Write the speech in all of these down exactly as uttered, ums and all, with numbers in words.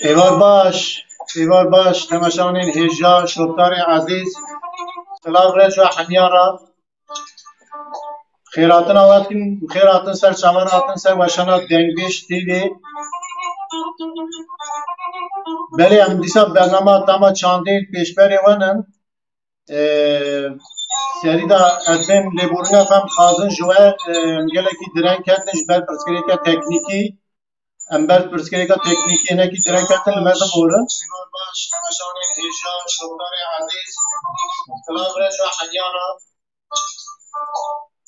Êvar baş, êvar baş, temaşevanên hêja, şopdarên ezîz, silav rêz û hemiya re. Xêr hatin awet kin, xêr hatin ser çavan, hatin ser weşana Dengbêj T V. Belê em dîsa bernama Tama Çandê pêşberê we nin. Ee, serî de ez bên lêborîna xwe em dixwazin ji we, e, em gelekî direng ketin ji ber pirsgirêka teknîkî. Em ber pirsgirêka teknîkî hinekî direng ketin, li me biborin.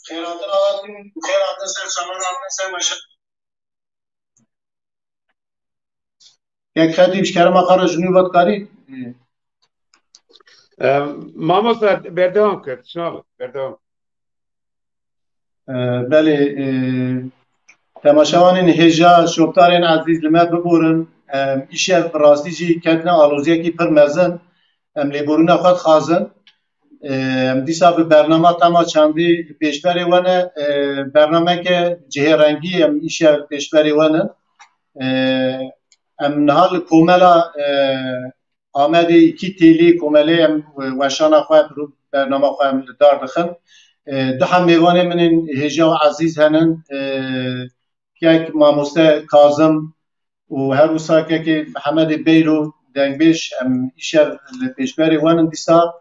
Xêr hatin awet kin, xêr hatin ser çavan, hatin ser weşana. Kek Xedî, ji kerema xwe re ji nû ve dikarî? E, mamosta, berdewam kir, çawa? Berdewam. E, belê, e, temaşevanên hêja, şopdarên ezîz, li me biborin. Em îşev bi rastî jî ketine aloziyekî pir mezin. Em lêborîna xwe dixwazin. Em dîsa bi bernama Tama Çandî pêşberê we ne. Bernameke cihêrengî em îşev pêşberê we ne. Em niha li komela Amedê îkî têlî komelê em weşana xwe, bernama xwe em li dar dixin. Du hem mêvanê min ên hêja û ezîz henin. Kek mamoste Kazim û her wisa kekê Mihemedê Beylo dengbêj em îşev li pêşberê we nin dîsa.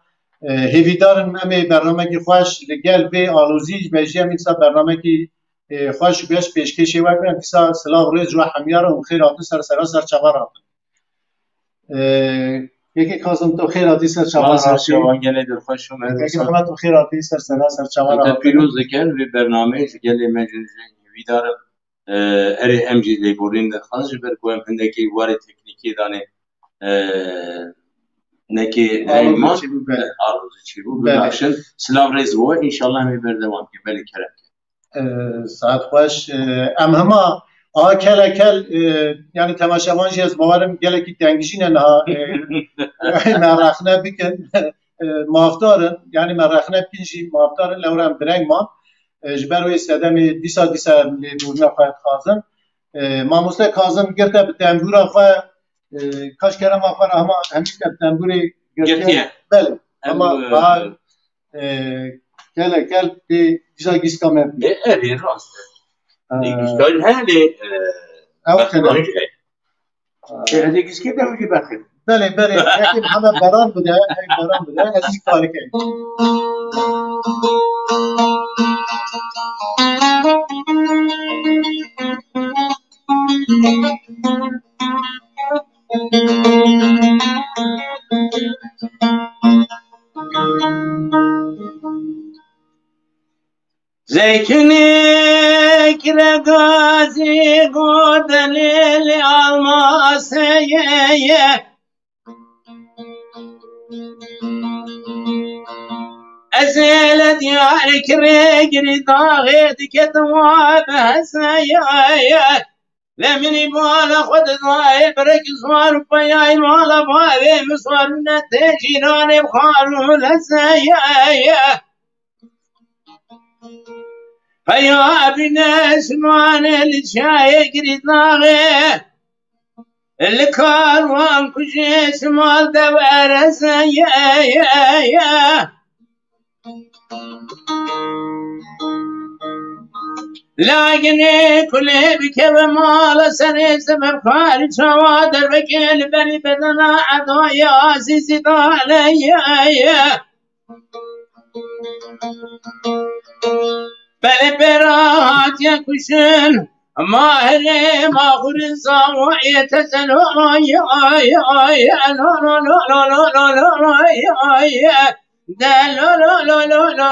E, hêvîdar in em ê bernamekî xweş li gel vê alozî ji be jî em ê dîsa bernamekî, e, xweş û geş pêşkêşê we bikin. Dîsa silav rêz ji we hemiya re û xêr hatin ser sera ser çava re. E, Kekê Kazim, tu xêr hatî ser çava re. Silav ser çava, gelê dilxweş û me. Kekê Mihemmed, tu xêr hatî ser sera ser çava re. Te pîroz dikin vê bernameyê ji gelê me jî hêvîdar im. E, erê, em jî lêborîn dixwazin ji ber ku em hindekî warê teknîkê danê, e, nekê rengman, alozî çêbû, belê. Bibexşin. Silav rêz bo, înşallah em ê berdewam bikin. Belê, kerem ke. E, saet xweş. E, em hema a kelekel, e, yanî temaşevan jî ez bawerim gelekî tengî jî ne niha, e, me rexne bikin. E, mafdar in, yanî me rexne bikin jî mafdar in, lewra em direng man. E, ji ber wê sedemê dîsa dîsa em lêborîna xwe dixwazin. E, mamoste Kazim girte bi tembûra xwe, e, kaş kerema xwe re hema hemî te bi tembûrê girtiye. Girtiye. Belê. Em, ama e, daha, e, kele kel tê dîsa gîska me bû. E, erê, rast e. E, gîska hene, e, ew xene. Belê, belê, yekê heme beran bide, ey beran bide, ez jî karî kem. Zeytûnê kire gazî godelê li almaseye ye. Ez ê li Diyarbekirê Girîdaxê diketim wa bi heseye ye. Ve minî bala xwe didayê birek swar û peyayê mala bavê min swar û ne tê cîranê bi xal û lezeye ye. Heya bîne şimanê li çiyayê Girîdaxê, li karwan kujê şimal de wereze ye, ye, ye. Laginê kulê bikeve mala serê, sebeb xarî çawa dervekê li berî bedena edaya azîzî dane ye, ye. Belê pêra hatiye kuştin, maherê maxurin zawaye teze lo, ay, ay, ay, lo, lo, lo, lo, lo, lo, lo, ay, ay, de lo, lo, lo, lo, lo,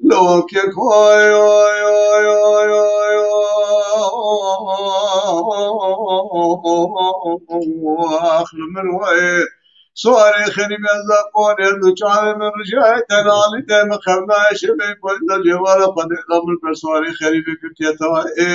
Lokê koy oy oy oy oy oy. Ax li min wayê. Suarê xerîbê zaponê du çavê min rijayê te nalî te min xevnayê şevê koy da cêwara xwedê da min ber suarê xerîbê girtiye tawayê.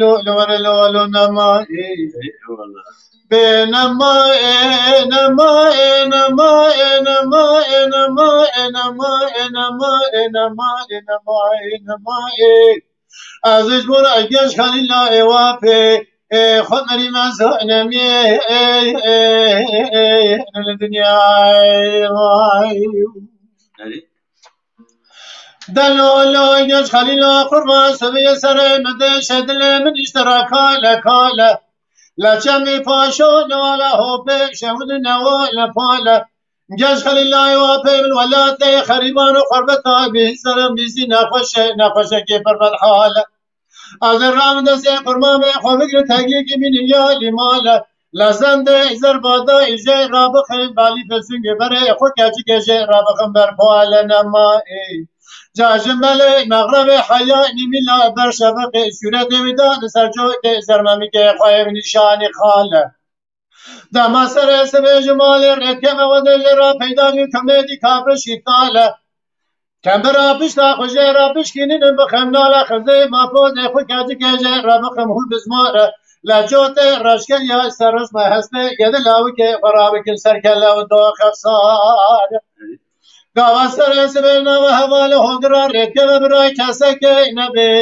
lo, lo, were lo, lo, nema, ê. Eyvallah. Bê nema, ê, nema, ê, nema, ê, nema, ê, nema, ê, nema, ê, nema, ê, nema, ê, nema, ê, nema, ê. Ez ji bo re genç Xelîla ê wa pê, ê, xwe merî me zanemiyê, ê, ê, ê, ê, li dinyayê, vay. Erê. Delolo, genç Xelîla, qurban sibê serê min de, şedilê min îşte re kale, kale. Le çemî paşo, ne wala hopê, şewdine wale pale. Genç Xelîlayê wa pê min welatê xerîban û xurbeta bî, serem bîzî nexweşe, nexweşekê pir bedhale. Ez ê ram destê qurmamê xwe bigrin, teglîkî min ya lîmale. Lezendê zerbada îjê rabixin, balî fesûngê berê xwe keçikê jê rabixin ber pale nema ê. Cajin belê mexrebê heya nîmîla ber şeveqê sûretê wî dan ser cotê zermemikê xwe ev nîşanî xale. Dema serê sibê ji malê rêkeve we de lê ra peyda bî kemêdî kafir şîtale. Kembira pişta xwe jê re bişkînin bi xemnala xizê ma pozê xwe keçikê jê re bixim hûl bizmare. Le cotê reşkeriya ser rişme hestê gedi lawikê xwe rabikin ser kele û doxe sare. Gava serê sibê nava hevalê hodira rêkeve biray kesekê nebê.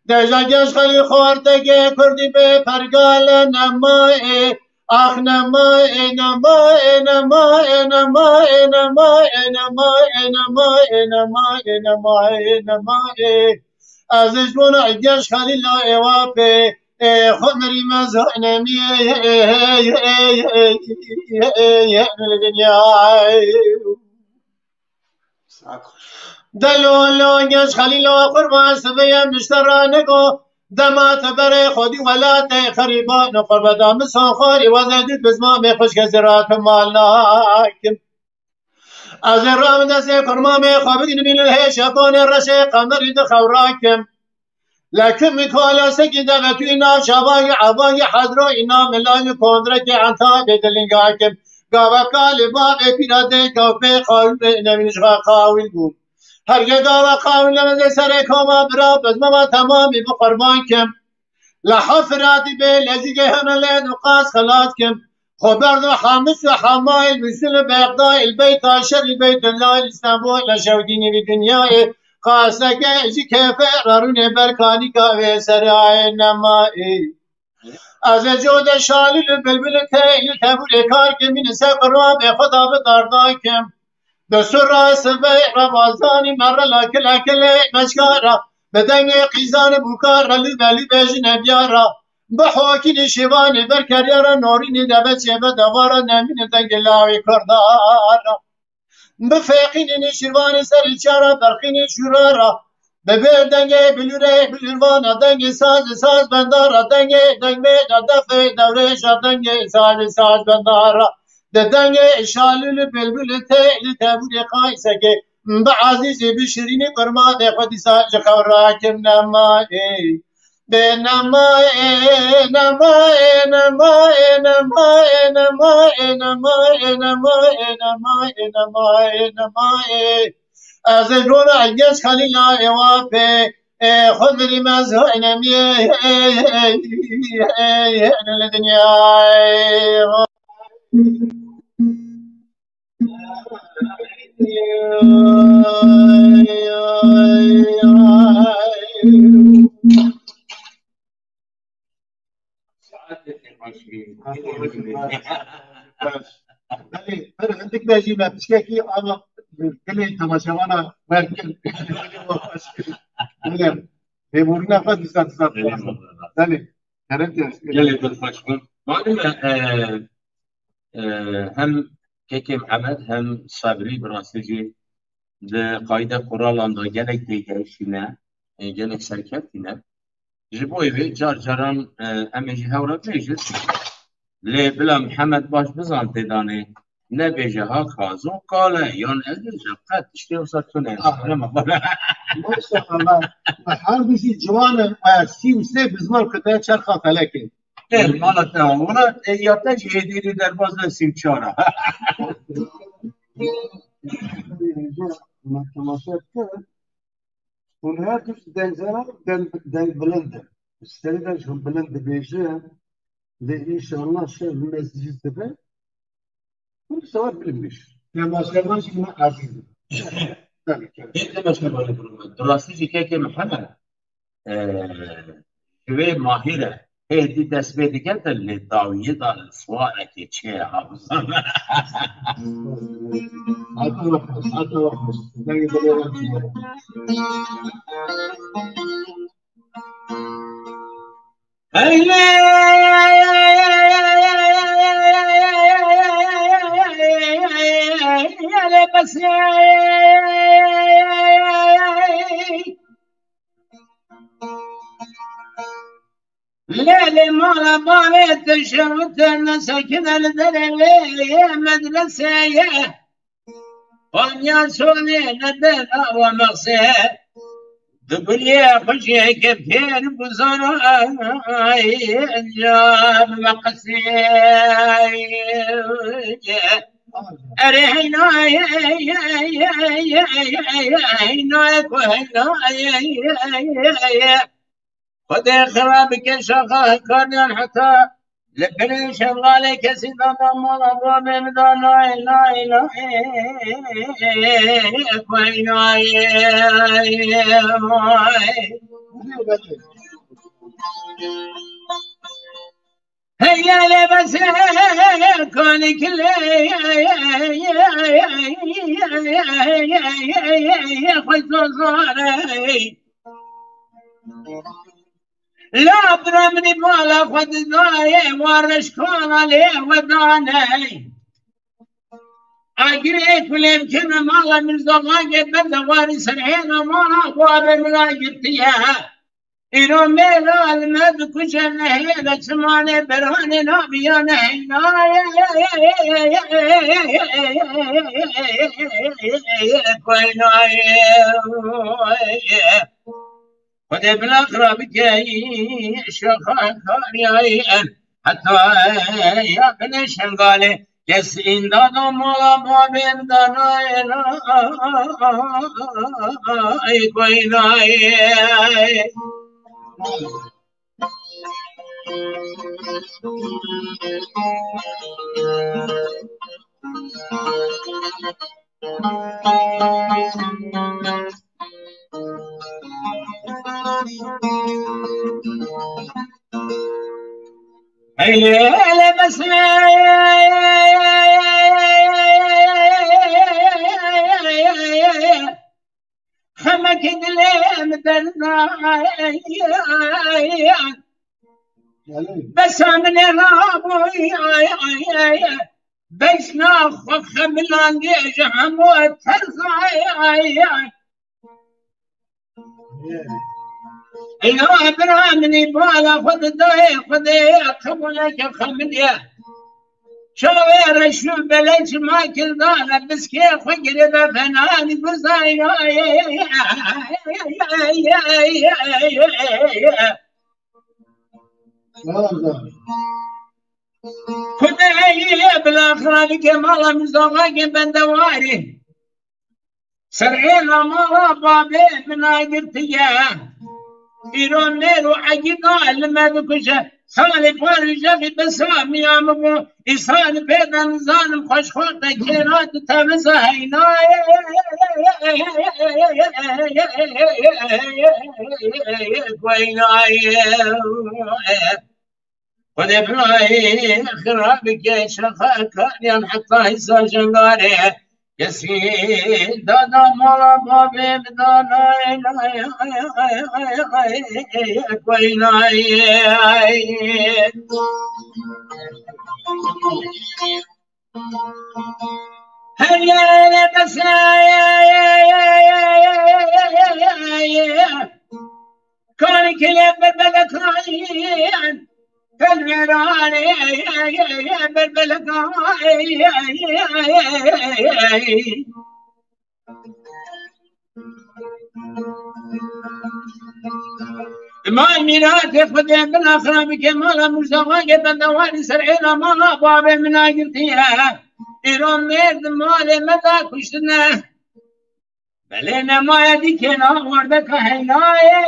Deja genç xelî xortekê kurdî bê pergale nemayê. Ax nemayê, nemayê, nemayê, nemayê, nemayê, nemayê, nemayê, nemayê, nemayê, nemayê. Ez ji bona genç Xelîla êwa pê, ê, xwe mirî me zanemiyê, ê, ê, ê, ê, ê, ê, ê, li dinyayê. Delo lo genç Xelîlo qurban sibê ye miştera nego. Dema te berê xwedî welatê xerîban û qurbeta min soxorî wezê dît bizmamê xwişke ziratim mal nakim. Ez ê ram destê qurmamê xwe bigrim bînin hê şebanê reşê qemerî di xewrakim. Lekim min kala sekî devetûyî nav şavagî evagî hedroyî nav milayî kondrekê entabê dilingakim. Gava kalê bavê pîra dê kawpê qawil bê nemîn ji xwe qawil bû. Herge gava qawil nemezê serê koma bira bezmama temamî bi qurban kim. Leha Firatî bê lezîgê hene lê nuqas xelat kim. Xwe berdo Hamis û Hemayl Mûsil û Bexdayl Beyta Şerî Beytullah Îstanbul le şewdînî vî dinyayê. Qaseke ji kêfê re rûnê ber kanîka vê serayê nemayê. Ez ê code şalîl û bilbil û teyl û tevûrê kar kimîn ser qirabê xwe da bi darda kim. Bi sura sibê re bazanî merre la kile kile meçka re. Bi dengê qîzanê bûka re lûbe lûbe ji nebya re. Bi hokînî şîvanê ber keriya re norînî deve çêve deva re nemîne dengê lawê kurda re. Bi feqînî nişîrvanê serî çara berqînî şûra re. Bi bêr dengê bilûrê bilûrvana dengê sazê saz bendara dengê dengmêda defê dewrêşa dengê sazê saz bendara. Di dengê şalûlî bilbûlî têlî tevûrê qaysekê bi ezîzî bi şirînî qurmanê xwe dîsa ji xew rakim nemayê. Bê nemayê, nemayê, nemayê. Ez ê rona genç Xelîla êwa pê, ê, xwe mirî me zanemiyê, ê, ê, ê, ê, li dinyayê. Ay, ay, ay. Saetê te baş bî. Belê, her hindik de jî me pişkekî ama dilê temaşevana werkir. Belê, lêborîna xwe dîsa dîsa. Belê, kerem te. Gelê dilxweş bûm. Malum e, e, e, hem Kekê Mihemed hem Sebrî bi rastî jî di qayde quralan de gelek têgehişî ne, e, gelek serkevtî ne. Ji bo vê car caran, e, em ê jî hew re bêjin. Lê bila Mihemed baş bizan tê danê. Nebêje ha kazon kale, yan ez bêjim qet tiştê wisa tune. Ah. Nema xwe. Maşallah. Her bijî ciwan e, e, sî û sê bizman kute çerxa felekê. Ê, mala te, wala, e, ya te jî hêdî hêdî derbaz ne sî û çar a. Temaşe kir. Hûn her du dengzana deng, deng bilind in. Serî de ji hûn bilind dibêje, lê înşallah şev mezicî dibe. Hûn sewar bilind bêje. Temaşevan jî min ezîz in. Tabii ki. Hê temaşevanê bi rûmet. Di rastî jî kekê Mihemed, e, ji wê mahî re hê dî dest pê dike te lê dawiyê da li siwarekê çê ye ha bizan. Hata wextê, hata wextê. Dengê dilê wan çi ye? Hey lê, lê bes. Lê lê mala bavê te şewite nesekine li derê wê yê medreseyê. Panya çolê ne dera we mexsê. Di guliyê xweşê ke pêr bû zara, ay, encam meqesê. Erê heyna, heyna, heyna, heyna, heyna, heyna, heyna. Xwedê xira bike şaxa hikariyan heta li binê şevalê kesî da da mala babê min da nay nay nay. Hey lale bes konik lê xwe zor zor ey. La bira minî mala xwe didayê, wa reşkana lê xwe daney. Agirê kulê bikim mala min zoxange berde warî serhêna mala xwe be min agirtiye. Îro mêra li me dikuje nehêle çimanê beranê nabiya nehêna. Koynaye. Xwedê bila xira bike şaxa kariyayê heta ya binê şengalê kes îndana mala babên danayê nay koynayê. Hey, hele bes. Xemekî dilê min derna. Besa min ê rabû. Bejna xwe xemilandê ji hemû terza. Ey ya bira minî bala xwe didayê Xwedê qebûleke xemilê. Çavê reş û beleç ma kirdane biskê xwe giribe fenanî guzaynaye. Xwedê bila xirabike mala min zoxake bendewarî. Serhêna mala babê min agirtiye. Îro mêr û egîna li me dikuje. Salê parvîjexî bi samiya min bû. Îsal pê de nizanim xweş xort de kêra tu temiza heynaye. Heynaye. Xwedê bilayê xira bike şexa kariyan heta hîsa jengarê. Kesî dada mala bavê bi danayê nayê. Her yere bese. Kanikile berbelekayin. Pelverane berbelekayin. Mal mîratê Xwedê bila xira bike mala Mûrza Wagê bendewarî ser êla mala bavê min a girtiye. Îro mêrd malê me da kuştine. Belê nemaye dîkên awardeka heynaye.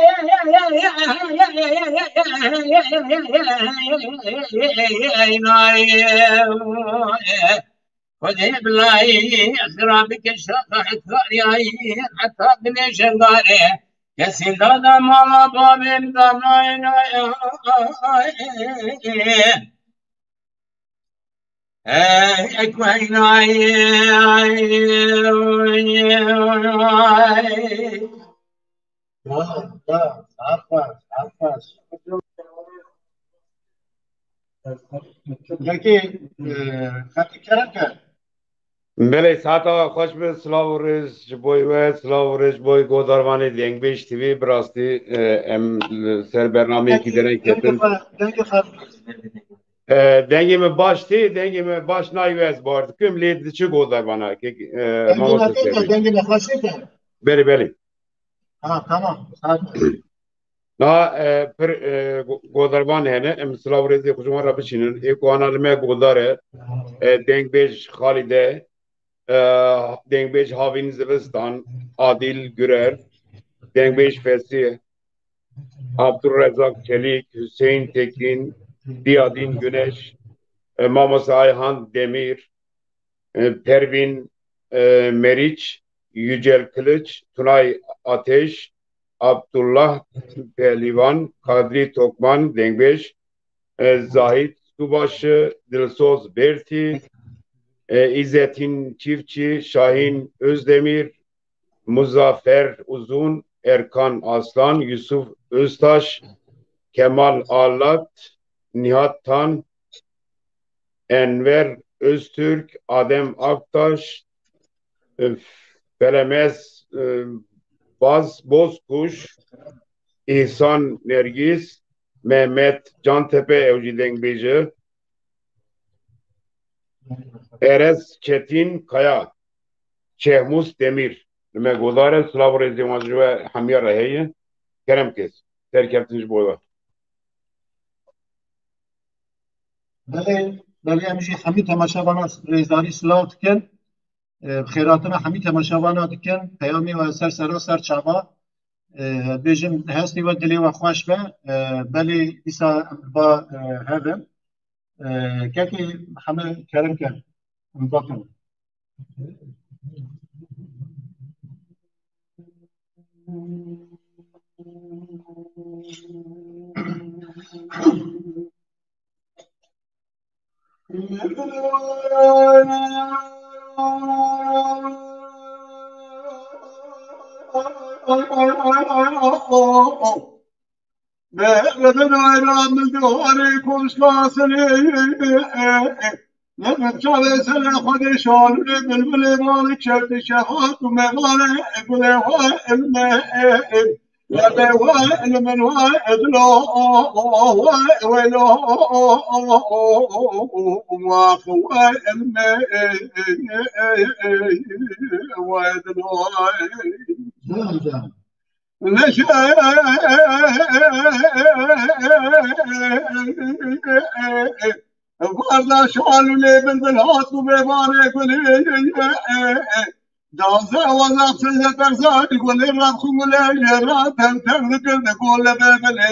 Heynaye. Xwedê bilayî xira bike şaxa hekariyayin heta binê jengarê. Kesî dada mala bavê min da nayê nayê. Ey, ey, ku ey nayê. Bravo, bravo. Saet baş, saet baş. Peki, e, xetî kerem ke. Belê, saeta xweş be, silav û rêz ji bo we, silav û rêz ji bo guhdarvanê Dengbêj T V, bi rastî, e, em li ser bernameyekî Peki, dereng dengê ketin. xwe, dengê xwe. E, dengê me baş tê, dengê me baş nayê, ez bawer dikim, lê diçe guhdarvana, ke, e, Dengê me mamoste tê, Serwî. Dengê me xweş tê. Belê, belê. Ha, tamam. Saet. Na, e, pir, e, go-, godarvan hene, em silav û rêzê xwe ji wan re biçînin. Ê ku ana li me godar e, e, dengbêj Xalîde, e, dengbêj Havîn Zivistan, Adil Gürer, dengbêj Fesîh, Abdurrezak Çelik, Hüseyin Tekin, Diyadin Güneş, e, Mamoste Ayhan Demir, e, Pervin, e, Meriç, Yücel Kılıç, Tunay Ateş, Abdullah Pehlivan, Kadri Tokman, dengbêj, e, Zahit Subaşı, Dilsoz Berti, e, İzzettin Çiftçi, Şahin Özdemir, Muzaffer Uzun, Erkan Aslan, Yusuf Öztaş, Kemal Alat, Nihat Tan, Enver Öztürk, Adem Aktaş, e, Felemez, e, Baz Bozkuş, İhsan Nergis, Mehmet Cantepe, ew jî dengbêj e, Erez Çetin Kaya, Şehmus Demir. Li me godar e, silav û rêzê wan ji we hemiya re heye. Kerem kes. Serkeftin ji bo we. Belê, belê, em jî hemî temaşevana rêzdarî silav dikin. E, bi xêrhatina hemî temaşevana dikin. Peyamê we ser sera ser çava. E, bêjin hestê we dilê we xweş be. E, belê dîsa em ba, e, hev in. E, kekê heme kerem kin. Em bakin. Bebin ayran min diwarê koşkasini. Min çavê serê xwe dê şalûnê bilbilê malik şertî şehat û mevalê gulê xwe ilme. Lebê we ilmin we idlo we welo wax we ilme we idlo. Can, can. Leşe Varda şalûlê bilbil hat û bêvanê gulê. Danze wazaf seze terzan gulê, rat xu gulê, jê ra ter ter dikir de gole bebelê.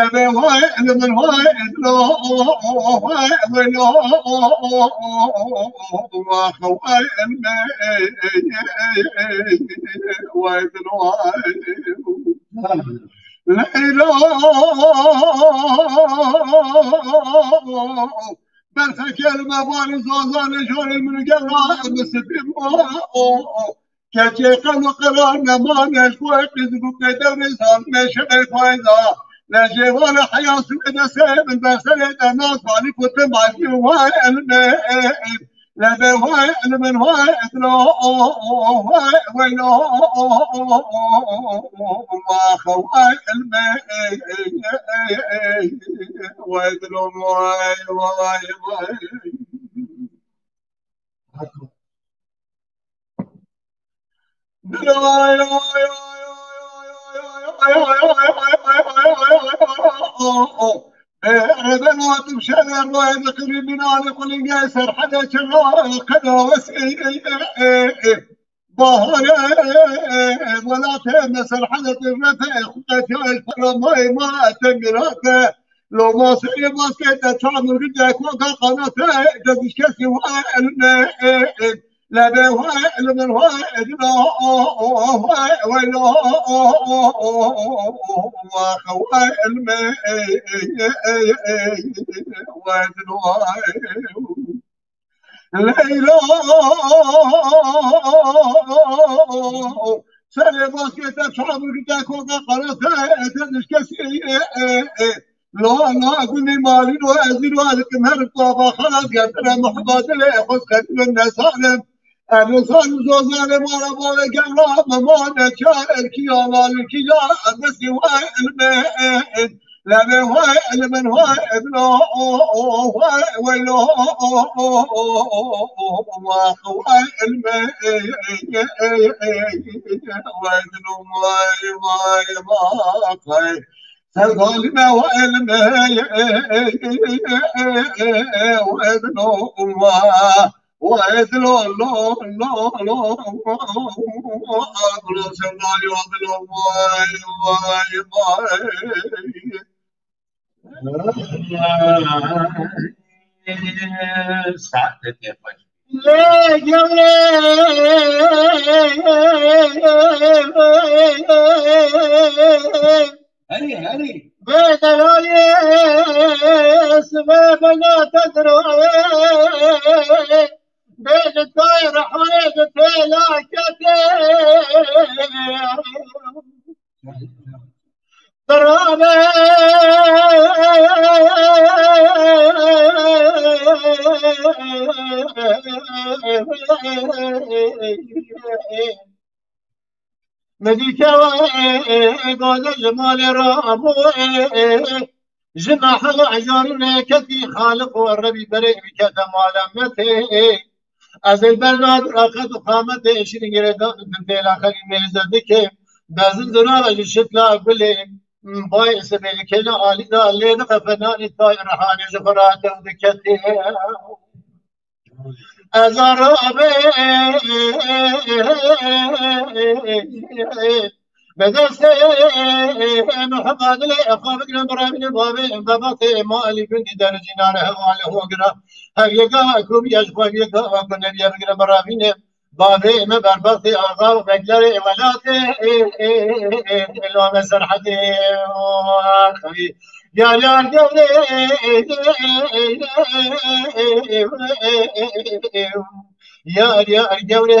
Lebê way li min way dilo, way welo, wax way li min way dilo. Leyla, berxekê li me barî zazanê jorê min gera misifî ma. Keçê qel û qerar nemane ji bo qîz bûkê dewrê zanine şeqê fayda. Lejê vane heya sibê de sê min ber serê de nas balî kutim balî way elmê. Lebê way elmin way edlo way weylo. Wax way elmê. Way edlo way way way. Baharê welatê me serhedetê refe xudetiyayê feramay ma temirate. Loma serê baskete çamurgide koka qanate dezişkesi wa elme. Lebê wa elmen wa edla wa weyla wa elme. Leyla. Serê baskete çabuk de koka qarate ete dişkesi. La la gumi malî lo ezî lo ez kim her baba xalas getire muhbadile xos xedime nesalim. Ev insan zozane mara bale gevra memane çar erki ya maliki ya. Ebesi wa elme. Lebê way elmen way edlo way weylo. Wax way elme. Way edlo way way way. Sergalime way elme. Way edlo way. Way edlo lo lo lo. Ablo sergali edlo way way way. Saadetê xweş. Lê gewre. Herî, herî. Bê delalê sibe bela te diro. Bê li tay rehayê bi têlaketê. Beraber Medîke we gode ji malê rabû. Ji mehela ejarûnê ketî Xaliq û Rebî berê bikete malametê. Ez ê berda dira qet û qametê şîrin girêdan bin têla xelî mêze dike. Bezin dira ji şitla gulê. Bay sebêlikê li alî da lê diqe fenanî tay rehanê ji xwe rate û diketê. Ez a rabe bi destê Muhammed lê xwe bigire birevîne bavê bebatê malî gundî dericî nare hevalê xwe gira. Her yeka ku biye ji xwe yeka ku nebiye bigire birevîne. Bavê me berbatê axa û beklerê welatê, lame serhedê axivî. Yar yar gewrê, yar yar gewrê.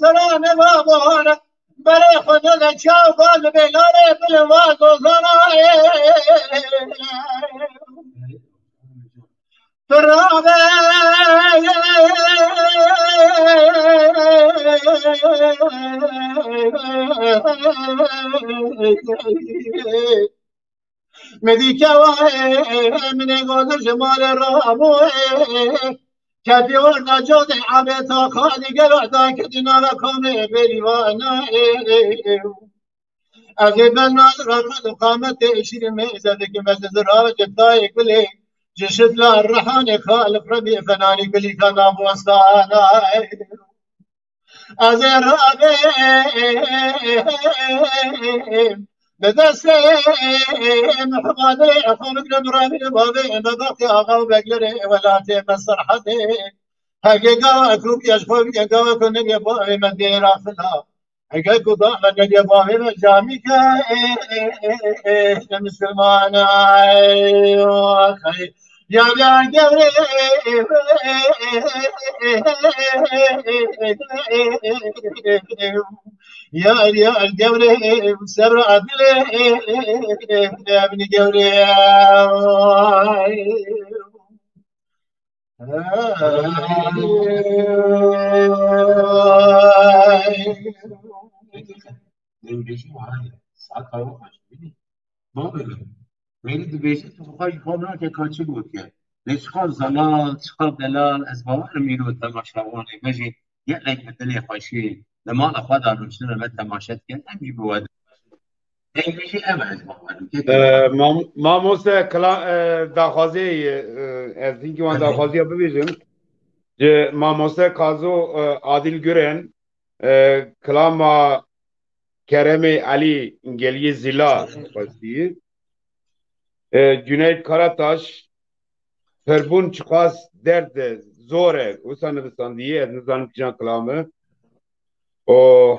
serane babana. Berê xwe nede çaw bal bê larê bilin va gozana. Firabe. Medî kewa min ê godir ji malê rabû. Kefî orda codê ebê taxa digel orda kedî nave komê berîvana. Ez ê ben naz rakat û qametê şîrî mêze dikim ez zira ji tayê gulê. Ji şitla rehanê xaliq rebî fenanî gulî kana bostana. Ez ê rabêm bi destê mihbadê xwe bigrim rabî bavê me baxtê axa û beglerê welatê me Serhedê. Hege gava ku bîya ji xwe bîya gava ku nebîya bavê me dêra fila. Hege ku bavê me nebîya bavê me camî ke misilmana. Ya ya gewre. Ya ya gewre sebra dilê evni gewre. Dewrêjî wiha ye. Saeta we xweş. Bînî? Bavê min. Mêrî dibêje tu xwe ji xwe nake ka çi gotiye. Lê çiqas zelal, çiqas delal, ez bawer im îro temaşevanê me jî gelek bi dilê xweşî li mala xwe de rûniştine me temaşe dikin. Em jî bi we Dengê jî ev e, ez bawer im. Kek Ee, mam-, mamoste kla-, e, daxwazê, e, ez hinkî wan Belê. daxwaziya bibêjim. Ji mamoste Kazo, e, Adil Güren, e, kilama Keremê Elî Geliyê Zîla xwestî. E, Cüneyt Karataş, Pirbûn çiqas derd e, zor e. Wisa nivîsandiyê, ez nizanim kîjan kilam e. O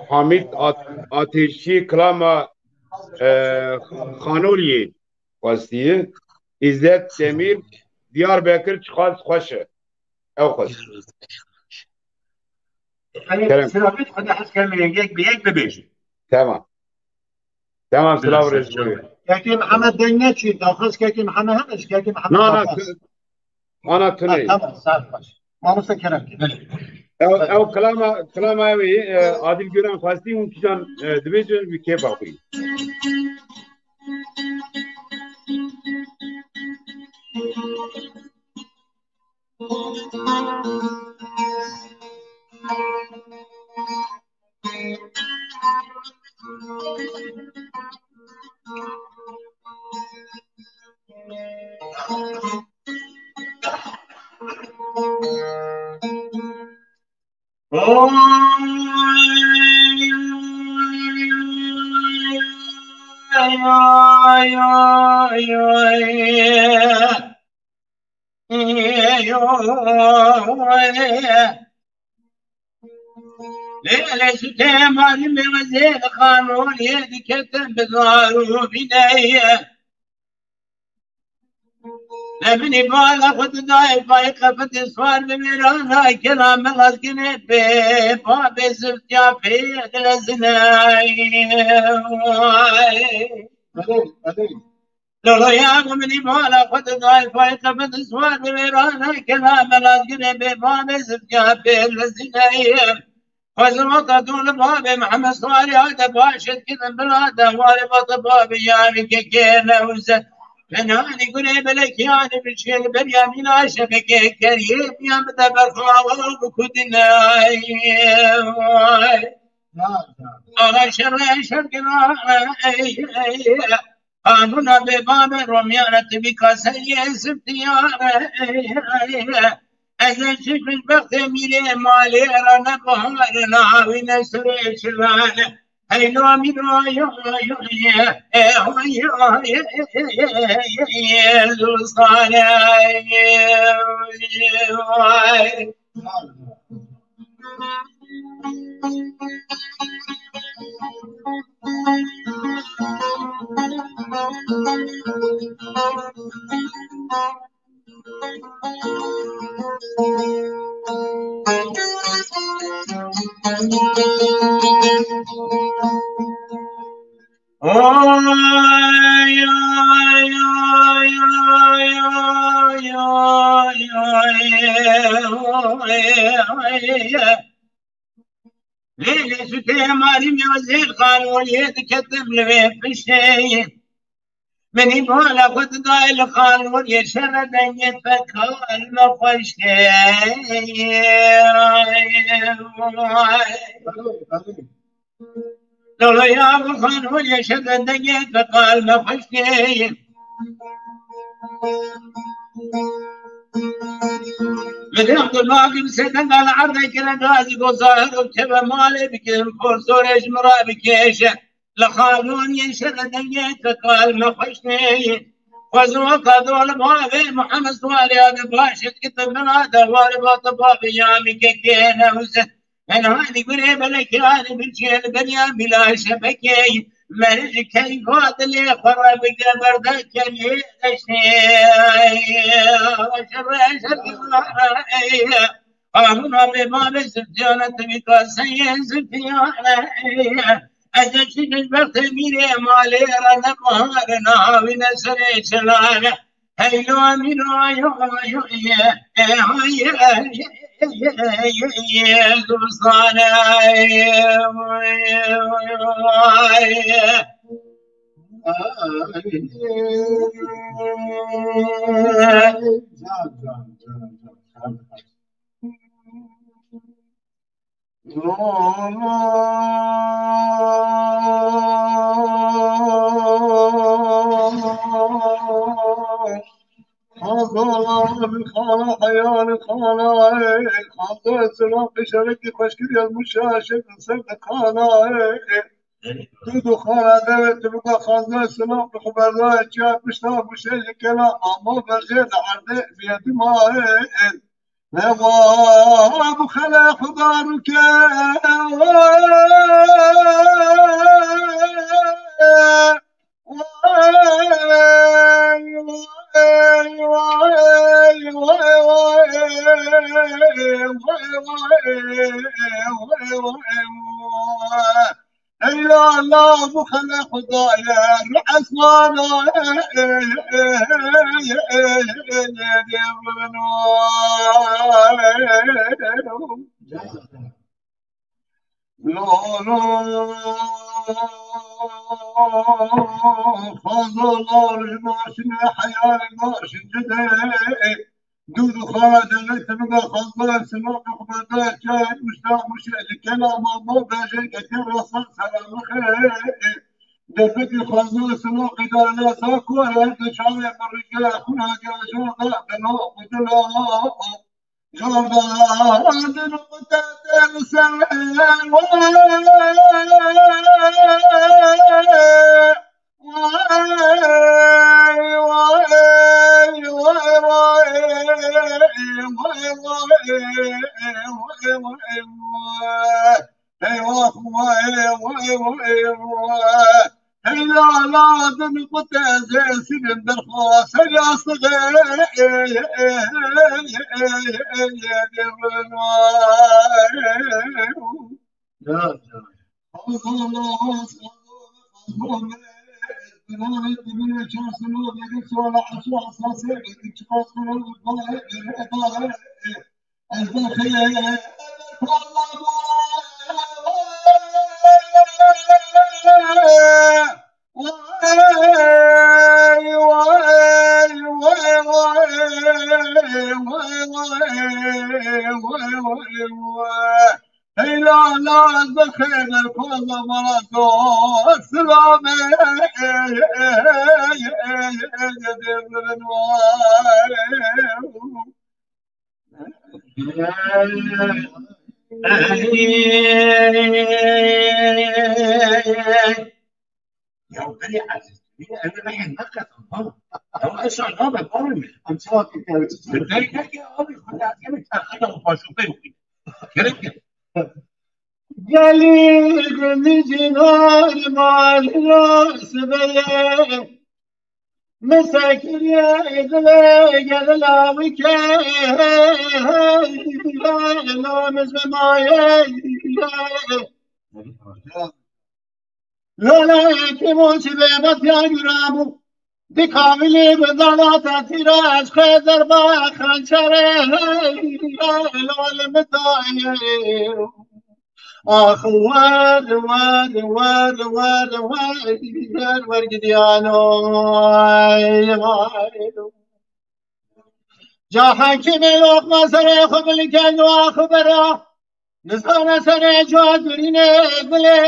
Hamîd At-, Ateşî kilama, e, Xanoliyê xwestiye. İzzet Demir, Diyarbekir çiqas xweş e. Ew xwest. Hani Kerem. Sirabit xwe de hez kemê yek bi yek bibêjin. Tamam. Tamam, silav rêz bûye. Kekê Mihemed deng neçî, daxwaz kekê Mihemed hene, ji kekê Mihemed Na, na, daxwaz. tu-, ana Ha, tune. tamam, sağ ol, baş. Mamoste Kerem ki. Ew, ew kilama, kilama ew ê, e, Adil Güren xwestî hûn kîjan, e, dibêjin wî kêfa xwe. Lê ji kemalî mêwezê li xanûriyê diketin bi zarû bîneye. Eminî bala xwe didayê payê qefetê swar bi mêrana kela melazgirê bê babê ziftiya pê dilezine. Loloya ku minî bala xwe didayê payê qefetê swar bi mêrana kela melazgirê bê babê ziftiya pê dilezine. Xwezim ata dû li babê Mihemed Salî hate baş et kirin bila de warê bata babê yarî kekê newze. Penanî gurê belekî anî biçê li beriya mîna şebekê keriyê biya bide berxawa û bikudine. Ala şerre şer kira. Qanûna bêbame romiyane tu bî kaseyê ziftiyane. Ez ê çi xweşbextê mîrê malê re ne baharina wî ne serê çilane. Hey, no, mi, no, yo, yo, ye, eh, oh, yo, ye, ye, ye, ye, ye, Zustane, ay. Lê lê sutê marî me zêr xaloliyê diketim li vê piştê. Minî mala xwe didayê li xaloliyê şere dengê te kal me xweşkê. Lolo ya bu xaloliyê şere dengê te kal me xweşkê. Li dê Abdulbaqî bi sê denga li erdê kire gazî got zahir û keve malê bikin, porsorê ji min re bikêşe. Li xalon yên şere dengê te kal me xweş neyê. Xwezin weka dol bavê Muhammed Suwariya de baş et ki te bina de wari ba te bavê ya mi kekê ne huzin. Hen hani gurê belekê hani bir çiyel benya bila şebekê. Meric key vadilê xwe re bide berde kelê deştê. Şerre şerre. Qanûna bê mavê zifiyane tevîka seyê zifiyane. Ez ê çi ji bextê mîrê malê re ne baharê navîne serê çilane. Hey lo mîro yo yo ye, e, ha, ye, ye, ye, ye, ye, zustane. Ay. Can, can, can, can. Xazolan xala heyal xala, xazo silam pişerekî xweşkir yazmış şaşir ser de xala. Tu du xala deve tu bika xazo silam bi xuberdayê çiya pişta bu şey ji kela ama berjê de erde biyedi ma. Hewa bu xele xudar ke. Ey Allah, bu xele Xwedayê ru esmana. Lo, lo, xazo lo, ji başine heyal başin cide. Dûr û xala devê timiga xwezda sima qehbeda çay uşta muşe ji kelama ma bejê kete rasa selamixê. Depikî xwezda sima qidala sa ku her de çavê min rige xuna ge jorda beno xudila. Jorda din qutete ser. Eyvah, vay, vay, vay, vay. Heyla ladin qute zesirin derxwa ser yastığı. Ya, ya. Heyla la ez bi xêr koza mara dost silame. Ya beni aziz, beni eve mehin ne kadar bana. Ya eşan abi bana mı? Em çok iyi. Ben ne ki abi, hadi yemek takada o başlıkta yok. Gerek yok. Gelî gundî cînar malî nas beye. Misekiriye dilê gedila wike. Lo mizve maye. Lolekî mûçî bê betiya gurabû. Di kavilî bi dana te tîra ez xê derba xençerê. Lol mi dayê. Ax wer, wer, wer, wer, wer, wer, wer gidiyano. Ca hekîmê loqma serê xwe bilikendo ax bera. Nizane serê ca durîne gulê.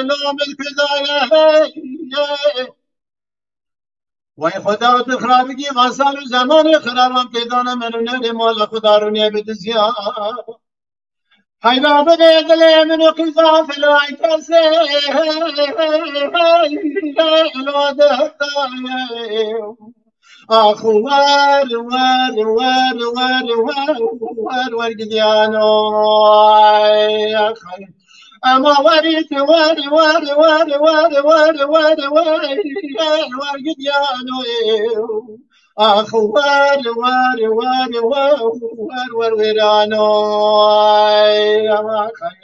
Lo min kudaye. Way Xweda tu xirabikî va sal û zemanê xiraban pêdana min û nerê mala Xweda rûnê bi dizya. Heyra bibê dilê min û qîza filay kesê. Lo dehdaye. Ax wer, wer, wer, wer, wer, wer gidiyano. Ay, ax. Ema werî tu wer, wer, wer, wer, wer, wer, wer, wer gidiyano. Ax wer, wer, wer, wer, wer, wer wêrano. Ay, ax, ay.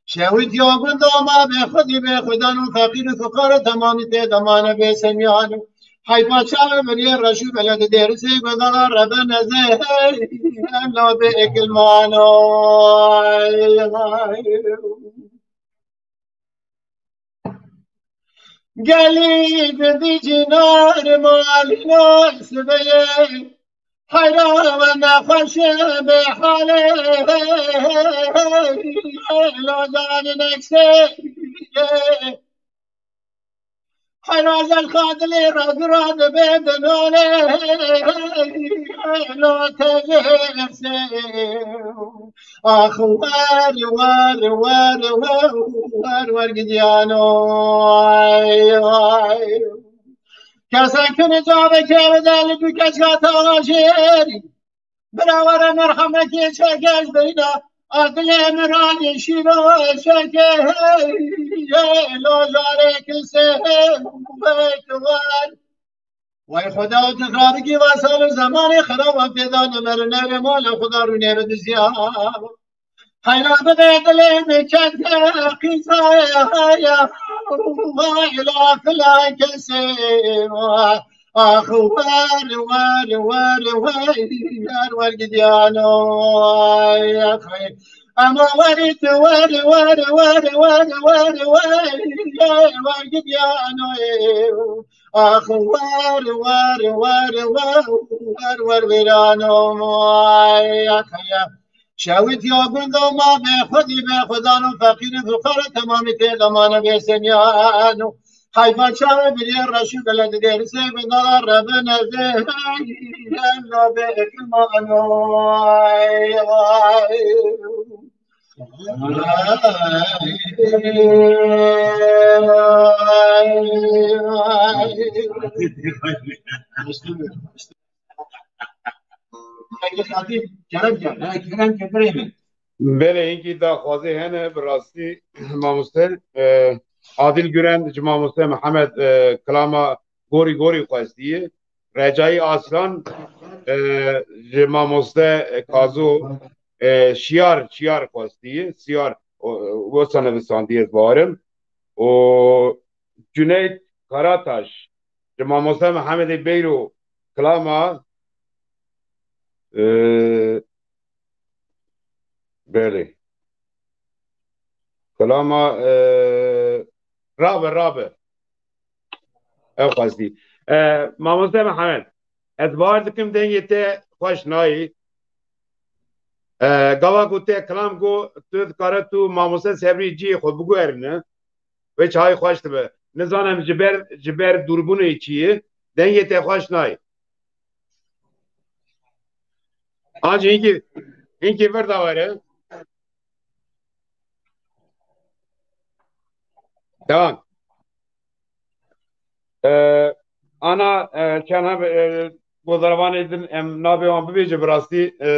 Şewit ya gunda ma bê xwedî bê xudan û feqîr û fuqara temamî tê demane bê semyan û heyfa çawe min yê reş û beled dêrisê gundana rebe nezê. Hey, em la bê ekilmano. Ay, ay. Gelî gundî cînar malî nas beye. Heyra we nexweş bê halê. Lo zanî neksê. Heyra zel xadilê re gura dibê dinolê. Lo tevêsê. Ax wer, wer, wer, wer, wer, wer gidiyano. Ay, ay. Kesek tuni cavekê bide li du keşka tavajêrî. Bira were merhemekê çekej beyna. Adilê min rayê şîro çekê. Hey, hey, lo jarê kisê. Hey, hey, tu wer. Way Xweda, tu xirabikî va sal û zemanê xiraba pêda nemerine, rê mala Xweda rûnê bi dizya. Heyra bibê dilê min çend qîzaya, vay la fila kesê. Ax wer, wer, wer, wer, wer, wer gidiyano. Ema werî tu wer, wer, wer, wer, wer, wer, wer gidiyano. Ax wer, wer, wer, wer, wer, wer wêrano. Ay, ax, ay. Şewit ya gunda ma bê xwedî bê xudan û feqîr û fuqara temamî tê demane bê semyan û heyfa çawe biriyê reş û beled dêrisê gundana rebe nezê. Hey, em la bê ekilmano. Ay, ay. Belê, hinkî daxwazê hene, bi rastî mamoste, e, Adil Güren ji mamoste Mihemed, e, kilama gorî gorî xwestiye. Recai Aslan, e, ji mamoste Kazo, e, şiyar, şiyar xwestiye, şiyar, o, wisa nevisandiye, ez bawerim. O Cüneyt Karataş, ji mamoste Mehemedê Beyro kilama, e, belê. Kilama, e, rabe, rabe. Ew xwestî. E, mamoste Mihemed, ez bawer dikim dengê te xweş nayê. E, gava ku te kilam got, tu dikare tu mamoste Sebrî cihê xwe biguherîne. Wê çaxê xweş dibe. Nizanim ji ber, ji ber dûrbûnê çi ye, dengê te xweş nayê. Ancî hinkî, hinkî vir de were. Tamam. Ee, ana, e, çend e, godarvanê din em navê wan bibêje bi rastî, e,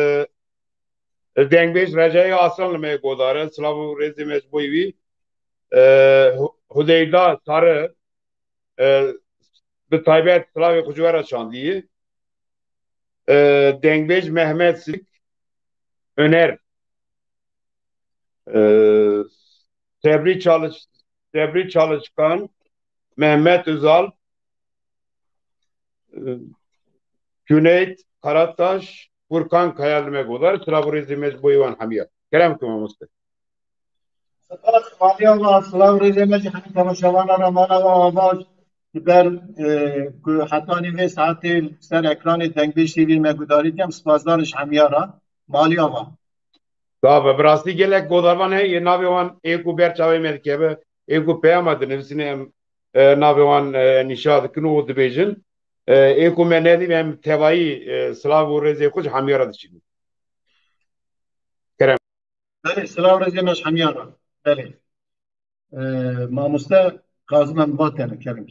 dengbêj Recayê Aslan li me godare, silav û rêzê me ji bo wî. E, Hu-, Hudeyda Sarı, e, bi taybet silavê xwe ji we re çandî. E, dengbêj Mehmet Sik, Öner, e, Sebrî Çalış-, Sebrî Çalışkan, Mehmet Özal, e, Cüneyt Karataş, Furkan Kaya li me godar, silav û rêzê me ji bo wan hemiya. Kerem ku mamoste. Spas, Maliya ava, silav rêzê me ji hemî temaşevana re mala ava, ava ji ber, e, ku hetanî vê saetê ser ekranê Dengbêj T V me gudarî dikem, spasdar ji hemiya re. Maliya ava. Tabi, bi rastî gelek godarvan heye, navê wan ê ku ber çavê me dikeve, ê ku peyama dinivîsîne em, e, navê wan, e, nîşa dikin û dibêjin. E, ê ku me nedî em tevayî, e, silav û rêzê xwe ji hemiya re diçînin. Kerem. Belê, silav rêzê me ji hemiya re. Belê. Ee, mamoste Kazım em va tene, kerem.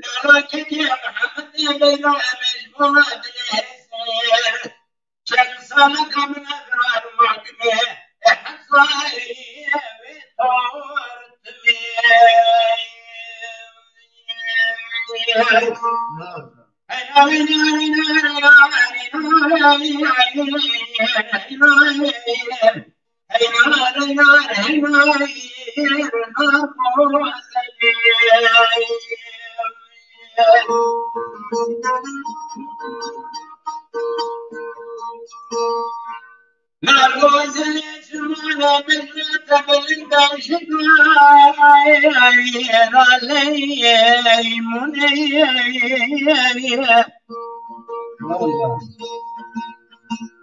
Lala kediye Mehemedê Leyla Emel Boğaz'ın hesir. Çend salek amine karar mahkeme. Hesayı ve tortme.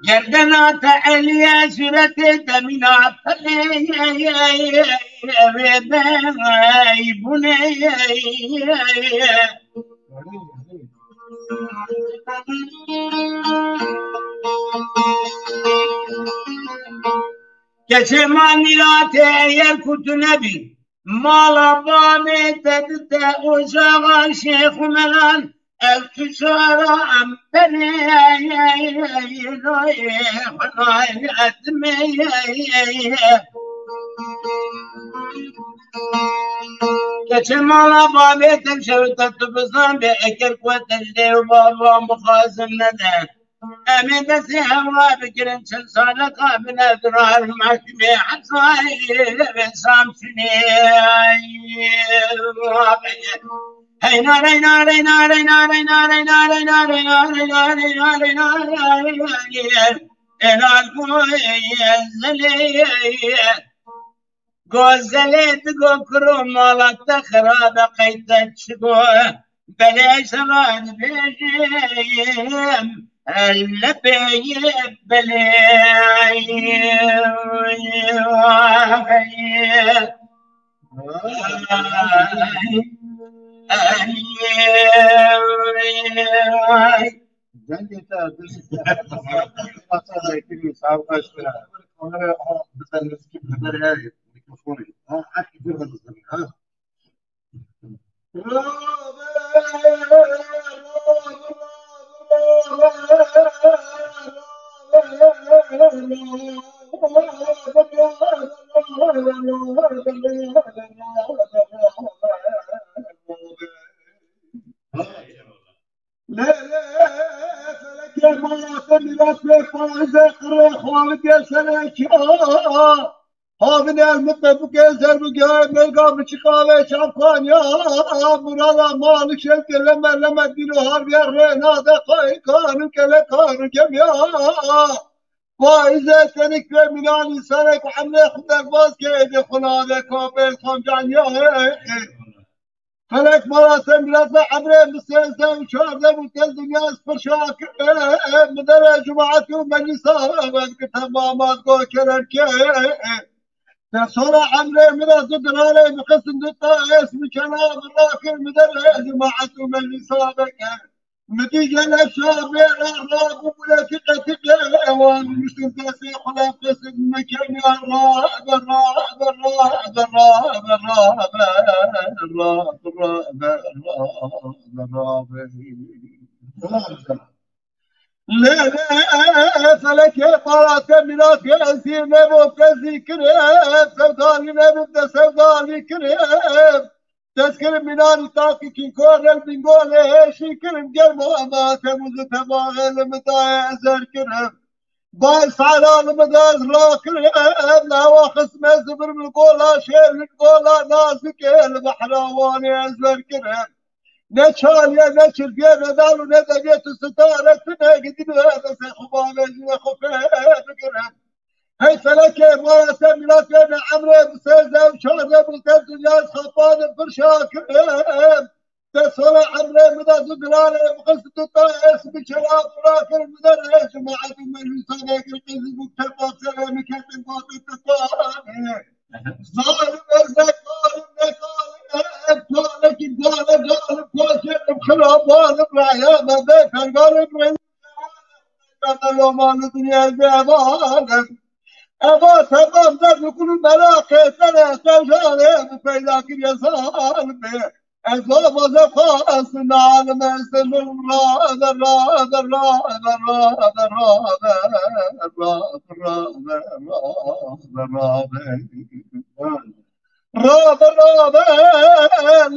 Gerdena te eliye surete demina pele ve bey bune. Keçê ma mîratê eger ku tu nebî, mala bavê te dite ocaxa Şêx û Melan, ev tu çara em berê Keçê mala bavê te şev te tu bizan bê eger ku te ji dê û bavan bixwazin nede. Em ê destê hewa bigirin çil saleka bine dirar mehkûmê hesayê Samsunê. Heyna reyna reyna reyna reyna reyna reyna reyna reyna reyna reyna reyna reyna Ena gozelê, gozelê digo kuro mala te xirabe qey te çi go. Belê şeva dibêjim, el nebêye belê. Ay, ay, ay, ay. Dengê te, dengê te. Masa da ikili, sağ ol, kaç lira? Kamera, ha, bir tane eski bir tane ya, mikrofonu. Ha, hep bir tane, ha. Lê, lê, felekê mala te mîras bê, faizê qirê xalidê serê kî a. Havine el mutebukê zerbugê, melga biçiqavê çavkanya. Murada malik şevke leme leme dîlo harbiye rêna de qaykan û kelekan û kemiya. Faizê tenik bê minan însanek û emrê xwe derbaz ke êdê xwe nade kapê xamcaniya. Felek mala te mîras be, emrê min sêzdeh û çardeh bû, te dinya ez pir şakir, min derê cumaet û meclisa vekir, temam az go kerem ke. Te sola emrê min de du dirarê bixisin, du ta ês min kela min rakir, min derê cumaet û meclisa vekir. Min dî gelek şa bê ra ra bû buleti qetikê wan, rûştin destê xwe lem qisin, min kemiya ra be, ra be, ra be, ra be, ra be, ra be, ra be, ra be, ra be. Lê, lê, felekê mala te mîna kesî nebû, kesî kirê, sevdalî nebû, te sevdalî kirê. Destkirin mînanî takî kînkor el bîngolê hêşî kirin, germa ma temûzî temaxê li min dayê ezer kirin. Bay sala li min de ez rakirin, nawa xisme zibir min gola şêr min gola nazikê li behra Wanê ez ver kirin. Ne çaliye, ne çirpiye, ne dal û ne deviyê tu sitare tune gidî bi hevesê xwe bavêjî ve xwe fê bigirin. Hey felekê, mala te mîna kene emrê bi sêzdeh û çardeh bû, te dinya ez xapanim pir şakirim. Te sola emrê min de du dirarê bixist, du ta ês bi çela birakirim, min de rê cemaet û meclîsa vekir qizî bû, tepa serê min ketin gotin tu tanê. Zalim ez ne zalim, ne zalim, ne zalim, kalekî gale galim, koşerim xirabanim, raya me be fergalim, rey Lomanî dinyayê bi evalim. Eva temam der li kul û melaqê te re, te jare bi peyda kiriye zalim. Ez avaze xwestin alim ez min rabe, rabe, rabe, rabe, rabe, rabe, rabe, rabe, rabe, rabe. Rabe, rabe,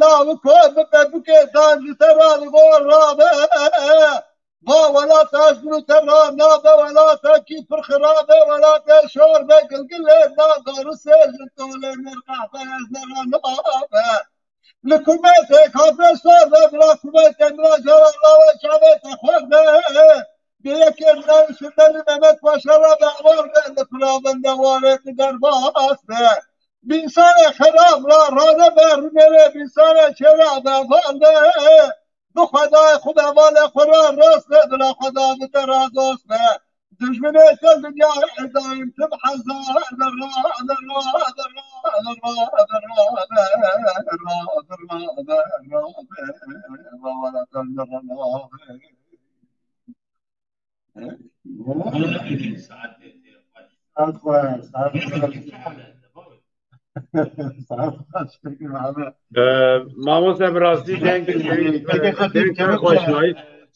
law ko bibe bike dan ji te ra digo rabe. Va welata ji te ra nabe, welata kî pir xirabe, welata şor be, gilgilê nabe, risê ji tolê nirqabe, ez nera nabe. Li kumetê kafê sor be, bila kumetê min a jara lawe çavê te xwar be. Bê yekê min a şinderi Mehmet Paşa ra be, awar be, li pira bende warê digerbas be. Bînsanê xerab ra rane be, rûnê rê bînsanê çêra be, van be. Bi Xwedayê xwe be, valê xwe ra rast be, bila Xweda bi te ra dost be. Dijminê te dinyayê daîm tim hezar be, ra, be, ra, be, ra, be, ra, be, ra, be, ra, be, ra, be, ra, be, ra, be, ra, be. Saet xweş, saet xweş. Saet xweş, peki, abi. Ee, Mamoste, bi rastî deng, deng, Peki, deng Xetîb, kerem xweş ke. Nayî.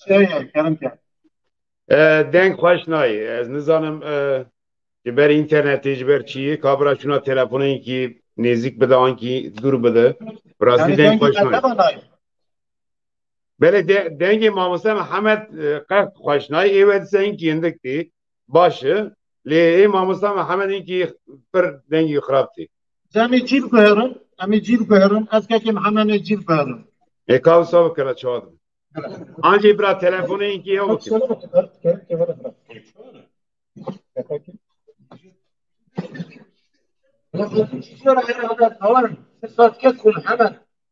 Şey, kerem ke. Ee, deng xweş nayî. Ez nizanim, e, ji ber înternetê, ji ber çiyê, kabira şuna telefoneyekî nêzîk bide, ankî dûr bide. Bi rastî Yani deng dengî xweş nayî. Berteva nayî. Belê de-, dengê mamoste Mihemed, e, qet xweş nayê, ê we dise hinkî hindik tê. Baş e. Lê ê mamoste Mihemed hinkî pir dengî xirab tê. Em ê cî biguherin, em ê cî biguherin, ez kekê Mihemed ê cî biguherin. Ê ka wisa bikira çawa dibe. Ancî bira telefonê hinkî ew bikin.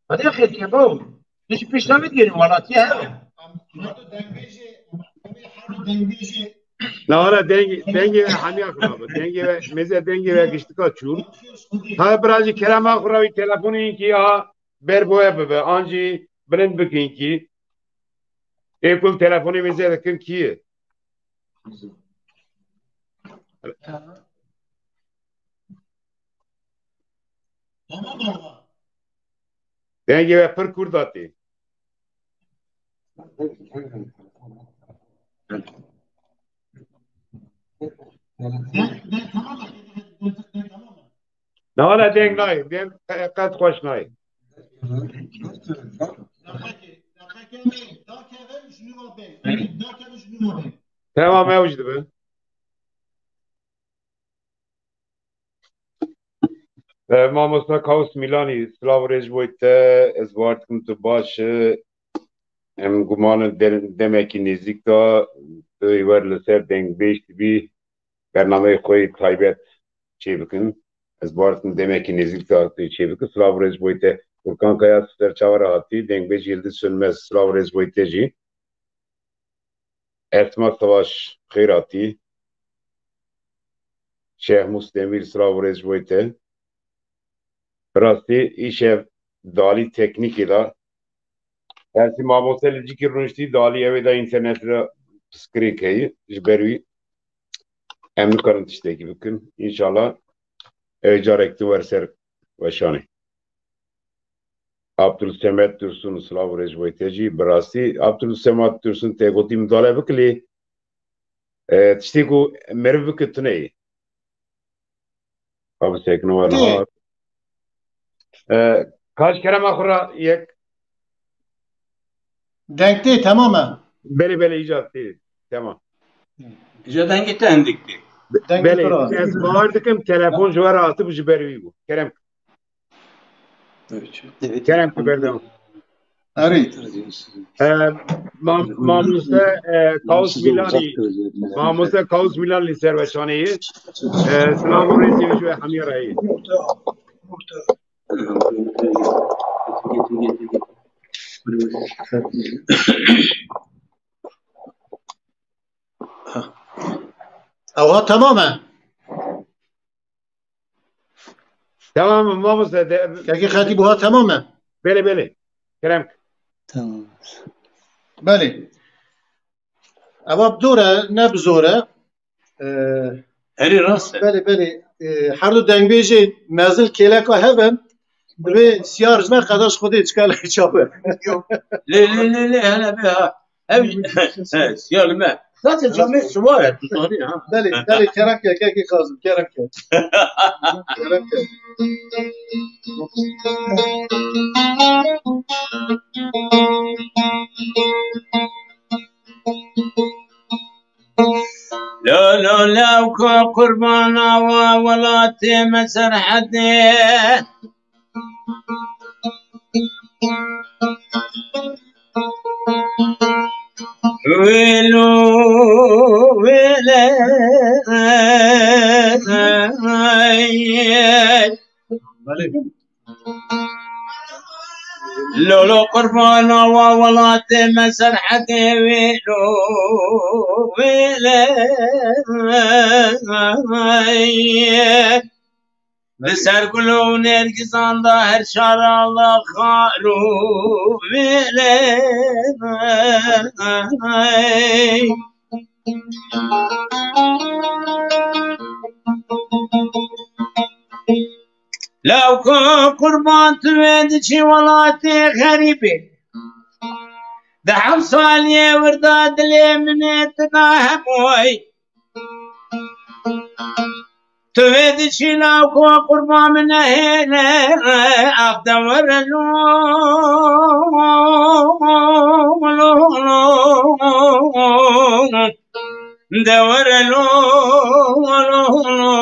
Hadi xêr ke baw. Hiç pişta mi diyelim valla ki he. Na wala dengê, dengê we hemiya xirab e. Dengê we, mêze dengê we giştika çûn. Ha, biracî kerema xwe rawî telefonê hinkî ha ber boye bibe. Ancî bilind bikin ki. Ê kul telefonê mêze dikin ki. Tamam baba. Dengê we pir kûr datê. De, de, tamam bak, de, de, de, tamam bak. Na wala deng nayê, deng qe-, qet xweş nayê. Dakika, dakika me, dakika me ji nû ve bê. Dakika me ji nû ve bê. Tamam, ew jî dibe. E, Mamosta Kaws Mîlanî, silav û rêz ji bo te, ez bawer dikim tu baş î. Em guman in de-, demekî nêzîk de tu ê wer li ser dengbêj dibî bernameyê xwe yê taybet çêbikin. Ez bawer dikim demekî nêzîk de tu yê çêbikin. Silav û rêz ji bo te. Furkan Kaya, tu ser çawa re hatî? Dengbêj Yildiz Sönmez, silav û rêz ji bo te jî. Esma Savaş, xêr hatî. Şehmûs Demîr, silav û rêz ji bo te. Bi rastî îşev dalî teknîkê de. Her sî mamoste li cîkî rûniştî dalî ew ê de înternetê de piskirêk heye. Ji ber wî em nikarin tiştekî bikin. Înşallah ew ê carek din were ser weşanê. Abdulsemed Dursun, silav û rêz ji bo te jî. Bi rastî, Abdulsemed Dursun, te gotî midale bike lê, e, tiştê ku meriv bike tune ye. Abi sekno ve Tê. Nahar. E, kaç kerema xwe ra yek? Deng tê, tamam e. Belê, belê, îcar tê. Tamam. Îcar dengê te hindik tê. Dengê Belê, tu ra. Ez bawer dikim telefon ji we re hatibû, ji ber wî bû. Kerem. Evet. Kerem, tu berdewam. Erê. E, mam-, mamoste, e, Kaus Milanî, mamoste Kaus Milanî li ser weşanê ye. E, silav û rêzê ji we hemiya re ye. Ewa tamam e. Tamam, mamoste, de- Kekê Xetîb, wiha tamam e? Belê, belê. Kerem. Tamam. Belê. Ewa bi dor e, ne bi zor e. Ee, Herî rast e. Belê, belê. Ee, her du dengbêjê mezin kêleka hev in. Divê siyar ji me qedaş Xwedê çika lê çape. Lê, lê, lê, lê, hele be ha. Ev, he, siyar me. Zaten camê suwa ye, tu zanî ha. Belê, belê, kerem ke, kekê Kazim, kerem ke. Kerem ke. Lo, lo, lewko qurbana wa welatê me Serhedê. Wêlo, wêle, Lolo qurbana wa welatê me Serhedê wêlo, wêle. Li ser gul û nêrgizan da her şara la xar û wêle. Lewko qurban tu wê diçî welatê xerîbê. Di heft saliyê wir de dilê min ê tu da hebûy. Tu vê diçî lawko qurba min nehêle, ax de were lo, lo, lo, de were lo, lo, lo,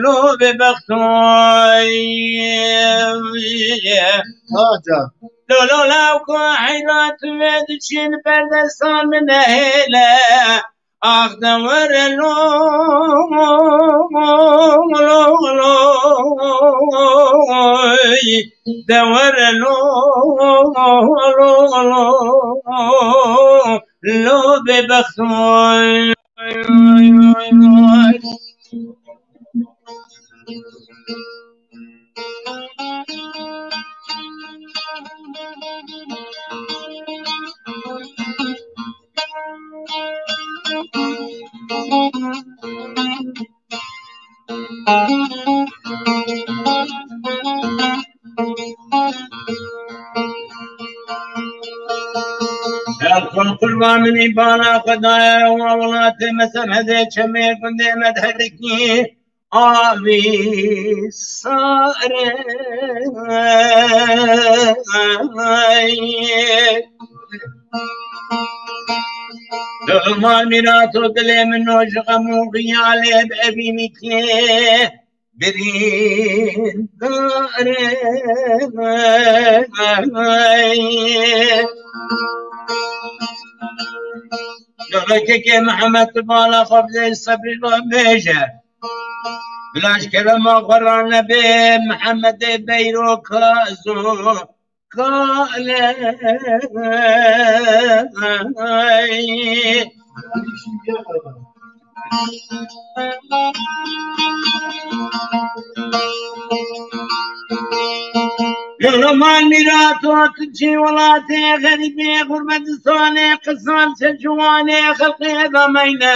lo, bê bextoy. Ha, can. Lo, lo, lawko heyra tu vê diçî li ber destan min nehêle. Ax de were lo, lo, lo, de were lo, lo, lo, lo, bê bextoy. Erkan qurban minî bana Xwedaya wa welatê me Serhedê çemê gundê me diherikî. Avî sare. Dil mal mîrato dilê min o ji xem û xiyalê bi evînîkê birîndar e. Dil kekê Mihemed tu bala xwe bidê sebrî ve bêje. Bila ji kerema xwe ranebe Mihemedê beyroka zokale. Roman mîrato tu çi welatê xerîbê, xurmetistanê, qisan, secuwanê, xelqê dameyne.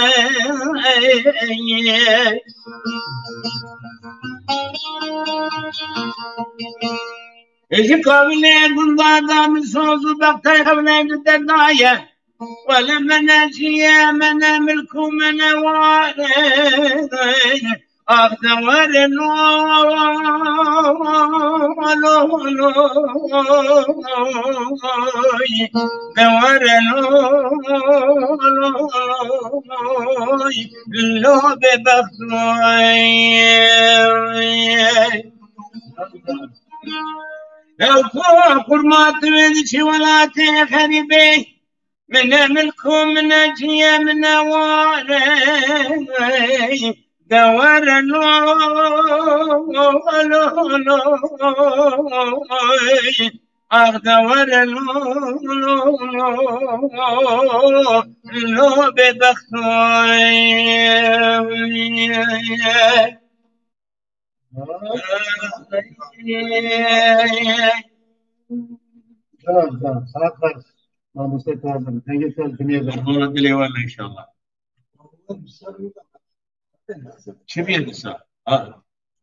Ji kavilê gunda da min soz û bextay xevlê li derdaye. Wele mene ciye, mene milk û mene ware. Ax de were lo, lo, lo, de were lo, lo, lo, bê bextoy. Ew ku qurma tu wê diçî welatê xerîbê. Min e milk û min e ciye, min e ware. De were lo, lo, lo. Ax de were lo, lo, lo, lo, bê bextoy. Can, can, saat ver. Mamoste Kazım, dengê te ji dinê ver. Qurban dilê we inşallah. Çi bîye disa? Ha.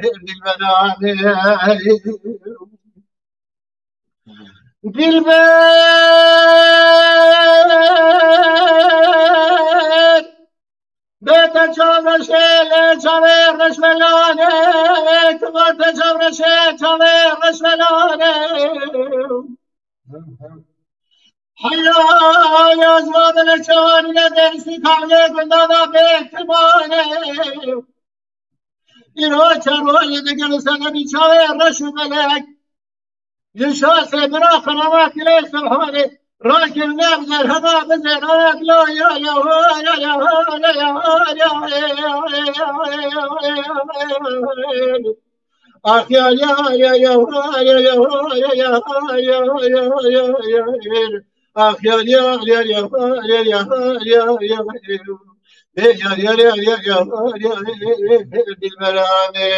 dilberanê. Dilber, bête çavreşê lê çavê reşvelanê, bête çavreşê çavê reşvelanê. Heya yaz vadele çavanine dersi kavle gundana bêtimane. Îro çaroyê digel sene bir çavê reş û melek. Yaşa semra karavat ile Subhane. Rakir nebzer hema bizer, ya ya ya ya ya ya ya ya ya ya ya. Ah yar yar yar yar yar yar yar yar yar yar yar yar yar yar yar. Ah yar yar yar yar yar yar yar yar yar yar. Ê yar yar yar yar yar yar yar yar yar. Dilberanê.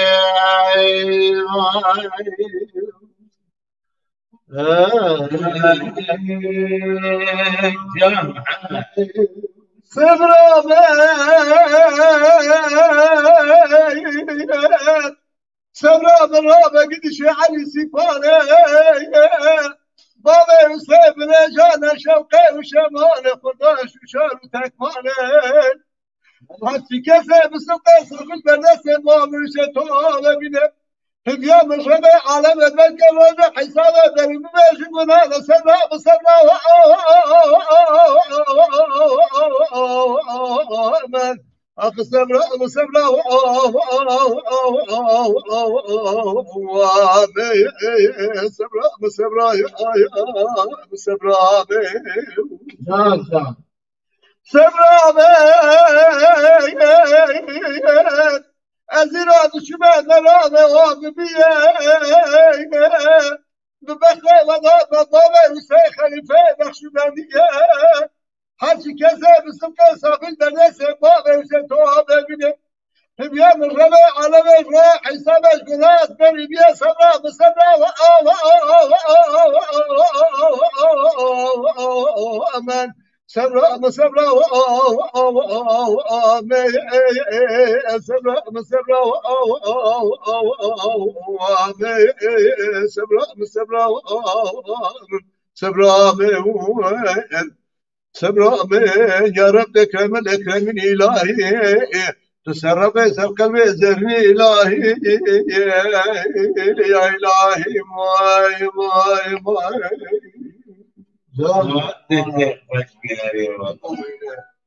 Sebra be, sebra be, rabe gidişê Elî Sîpane. Bavê Husê binêjane şewqê û şemane, xurdaş û şar û tekmane. Hesî kesê bi sifte sifil berdestê bavê Husê to ave bîne. Hediye min rebe aleme belke roje hesabê derin bibêjim buna da sebra bi sebra. Aman. Ah sebra bi sebra. Sebra bi sebra. Sebra bi. Can can. Sebra be. Ez îro dişime merame wa bibiye. Bi bextê we da me bavê Husey Xelîfe bexşî me diye. Her çi kesê bi sifkê safil berdestê bavê Husey to ave bîne. Hibye min rebe aleme re hesabê gunas beribiye sebra bi sebra. Aman. Sebra, sebra, sebra, sebra, sebra, sebra, sebra, sebra, ya Reb Ekremel Ekremîn îlahî. Tu ser Rebê ser qelbê zerrî îlahî. Ya îlahî, may, may, may. Can. Saetê te xweş be, erê.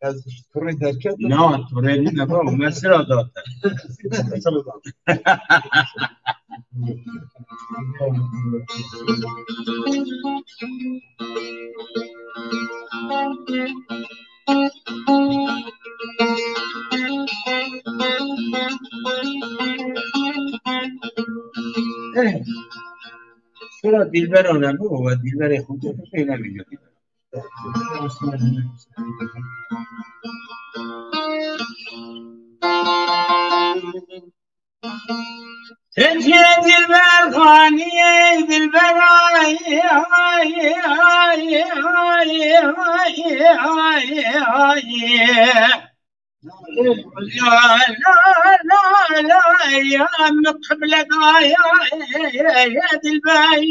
Ez kurê derket. Na, kurê nîne, baba, me sira date. Eh. Sura Dilber ona bu, o Dilberê xwe tu pêne bîne. Tecê Dilber xaniyê Dilber ay, ay, ay, ay, ay, ay, ay. La, la, la, la, ya min qiblet aya, ya dilbey.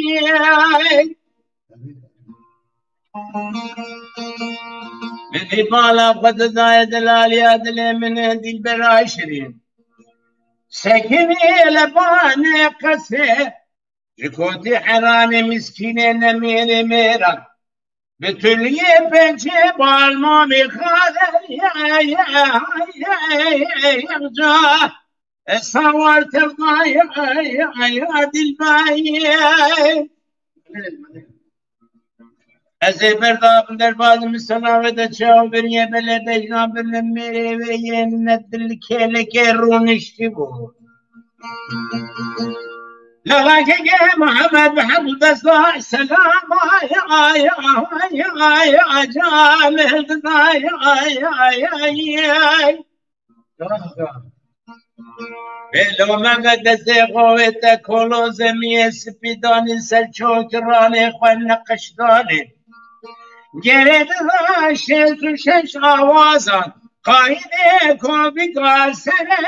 Min hî bala xwe didaye delaliya dilê min, dilbera şirîn. Sekinî lebanê qesê, ji kotî heramê miskînê nemêrê mêra. Bi tuliyê pençê balmamê xare ya, ya, ya, ya, ya, ya, ya, sawar tevda ya, ya, ya, dilbay. Ez ê berda bin derbazim, sana ve de çaw beriye bele bejna bin mêrê ve yê ne dil kêleke rûniştî bû. Lalakeke Muhammed bi hemd û desta selam ay, ay, ay, ay, ay, ay, ay, ay. Bêlo me ve destê xwe wê te kolo zemiyê spî danî ser çokranê xwe neqişdanê. Gerê dida şêst û şeş awazan, qayîdê kovîka serê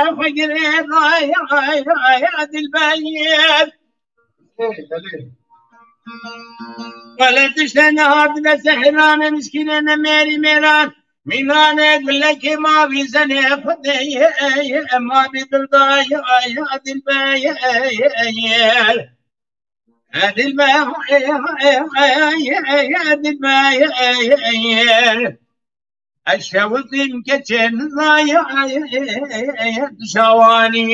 xwe girê daya dilbeyê. Wele tiştê nehatine zehranê miskînê ne mêrî mêran. Mînanê gulekê mavî zenê xwedê ye, mavî dilda ya, ya dilbeyê. Dilbeyê, dilbeyê. Eşewizîn keçên zayê, dişawanî.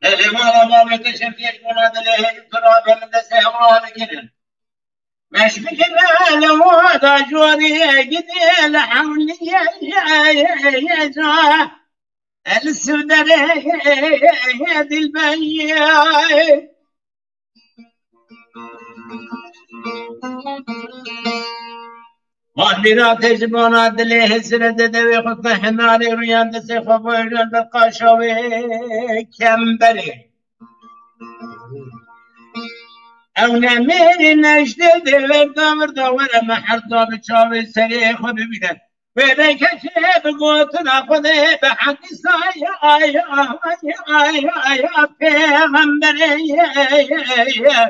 Dilê mala bavê te şevtiye ji bona dilê hêdî tu rabe min destê hewa bigirin. Meş bikire li wada jorê gidê li hewliyê ca. El sudere dilbeyê. Mahmîra te ji bona dilê hesrete dewê xwe te hinarê rûyan destê xwe boyran bi qaşa wê kemberê. Ew nemêrî nejdê dê verda virda were me her da bi çavê serê xwe bibîne. Wê be keçê bi gotina Xwedê bi hedîsa ya, ya, ya, ya, ya pêxemberê ye, ye, ye.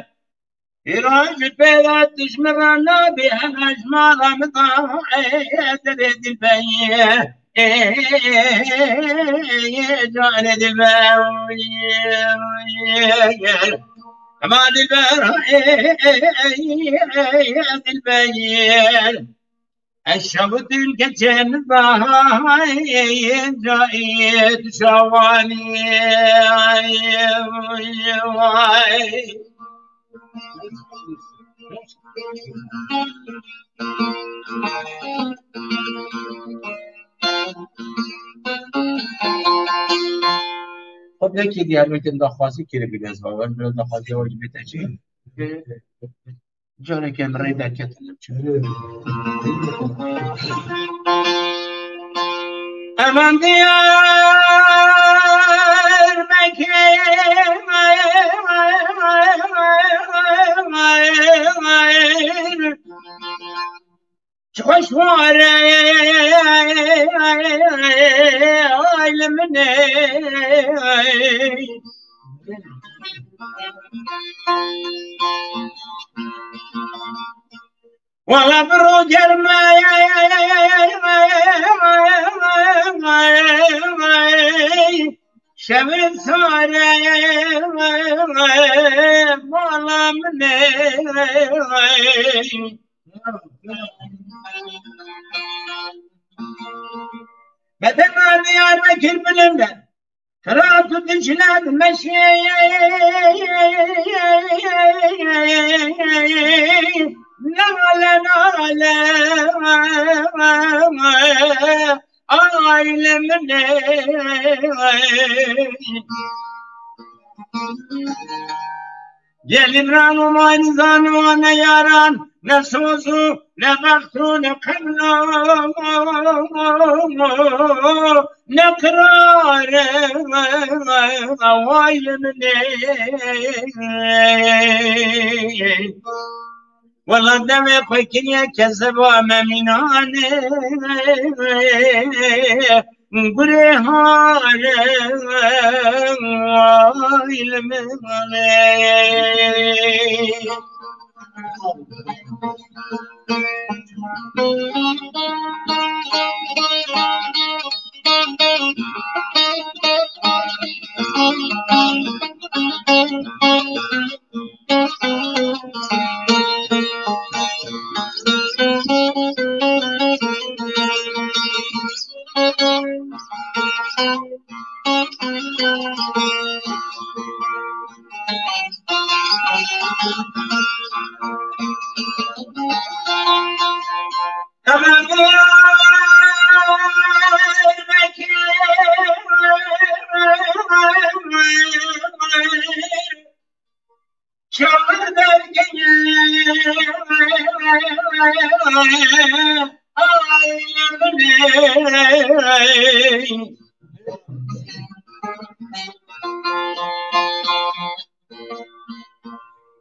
Îro ji pêra dijmin re nabê hema ji mala min da, ê, ê, dilê dilbeyê, ê, ê, ê, canê dilber, ê, ê, ê, hema dilber, ê, ê, ê, ê, dilbeyê. Ez şewitîm keçên vay, cayê tu şawanî, vay. Xwe belkî Diyarbekir daxwazî kiribî, ez bawer dikim daxwaziya we jî bête çi. Careke em rê derketin. Hemen Diyarbekir çi xweş ware, ay li min ê. Wala bi ro germe şevê sare mala min ê. Bedena Diyarbekir bilind e. Firat û Dicle dimeşê, nale nale, aile min ê. Gelî miran û manîzan û ne yaran, ne soz û ne bext û ne qeblo, ne qirare, way li min ê. Wela demê xwe kiriye kezeba me mînanê. Gurê hare, ay li min ê.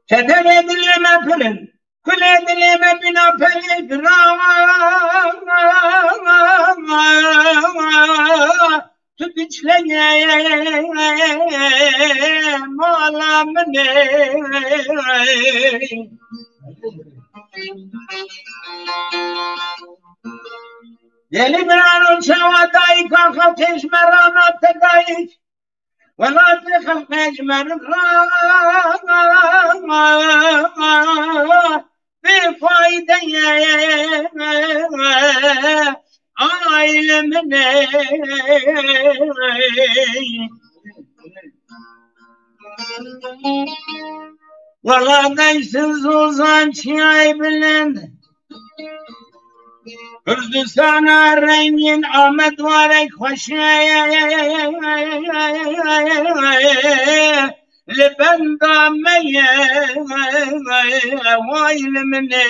Çetenê dilê me pir in. Kulê dilê me bîna pelê bira, tu biçleyê mala min ê. Gelî birano çawa dayika xelkê ji me rana te dayik. Welatê xelkê ji me re bê fayde ye, aîle min ê. Wela daysiz ozan çiyayê bilind. Kurdistana rengîn Amed warek xweş e, li benda me ye, way li min ê.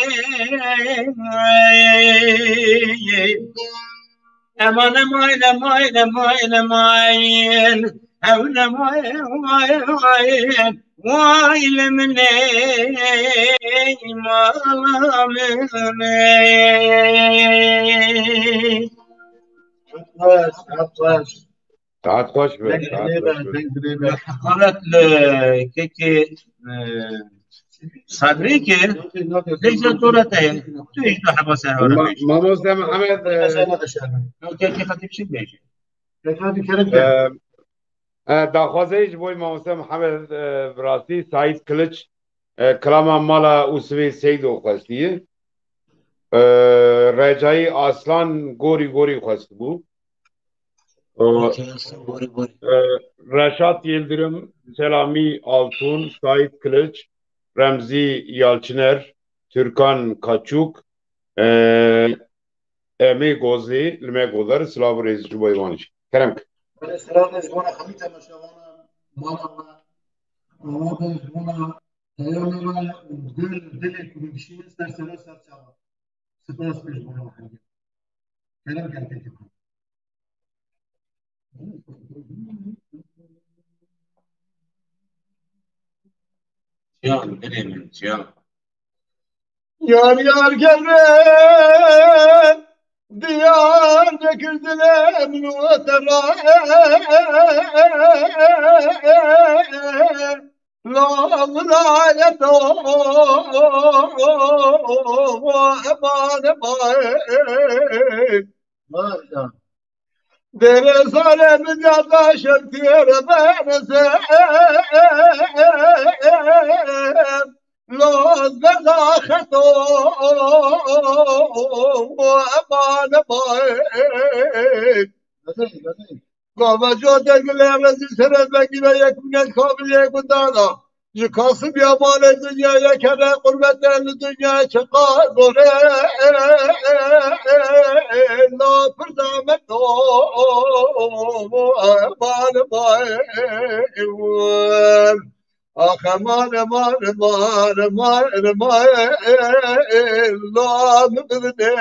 Eman, eman, eman, eman, eman. Ew ne may, may, may. Way li min ê, mala min ê. Saet xweş, saet xweş. Saet xweş be, saet xweş be. Heqaret li kekê, e, Sebrî kir, lêza to re te ye. Tu hîç du heba ser hora Ma-, bêjî. Mamoste Mihemed, e, Mesela da şerm. Ew kekê xetîb çi bêjî? Peki, hadi kerem e, kerem. E, daxwazê ji bo Mamoste Mihemed, e, bi rastî Saîd Kiliç, e, kilama mala Usivê Seydo xwestiye. E, Recayî Aslan gorî gorî xwestibû. E, Okey, Aslan gorî gorî. E, Reşat Yildirim, Selamî Altun, Saîd Kiliç, Remzî Yalçiner, Türkan Kaçuk, e, Emê Gozlî, li me goder, silav û rêz ji bo wan jî. Kerem ke. Belê, silav rêz ji bona hemî temaşevana mala me. Awa be ji bona heyalê me û dil, dilê ku min dişîne ser sera ser çava. Spas pêş bona me hemî. Kerem ke kekê xwe. Çiyan, dilê min, çiyan. Yar yar gere, Diyarbekir dilê min û te re. La wilayeto, eman, eman. Var can. Dere zare min ya da şemtiye re ben se. Loz bezaxeto, eman, eman. Gava cotek lê rezî sere vekî ve yek minet kabilê gundana. Ji Kasım ya malê dinya yek here qurbete li dinya çiqa gore. La pirda me to, eman, eman. Ax eman, eman, eman, eman, eman, la min bidine,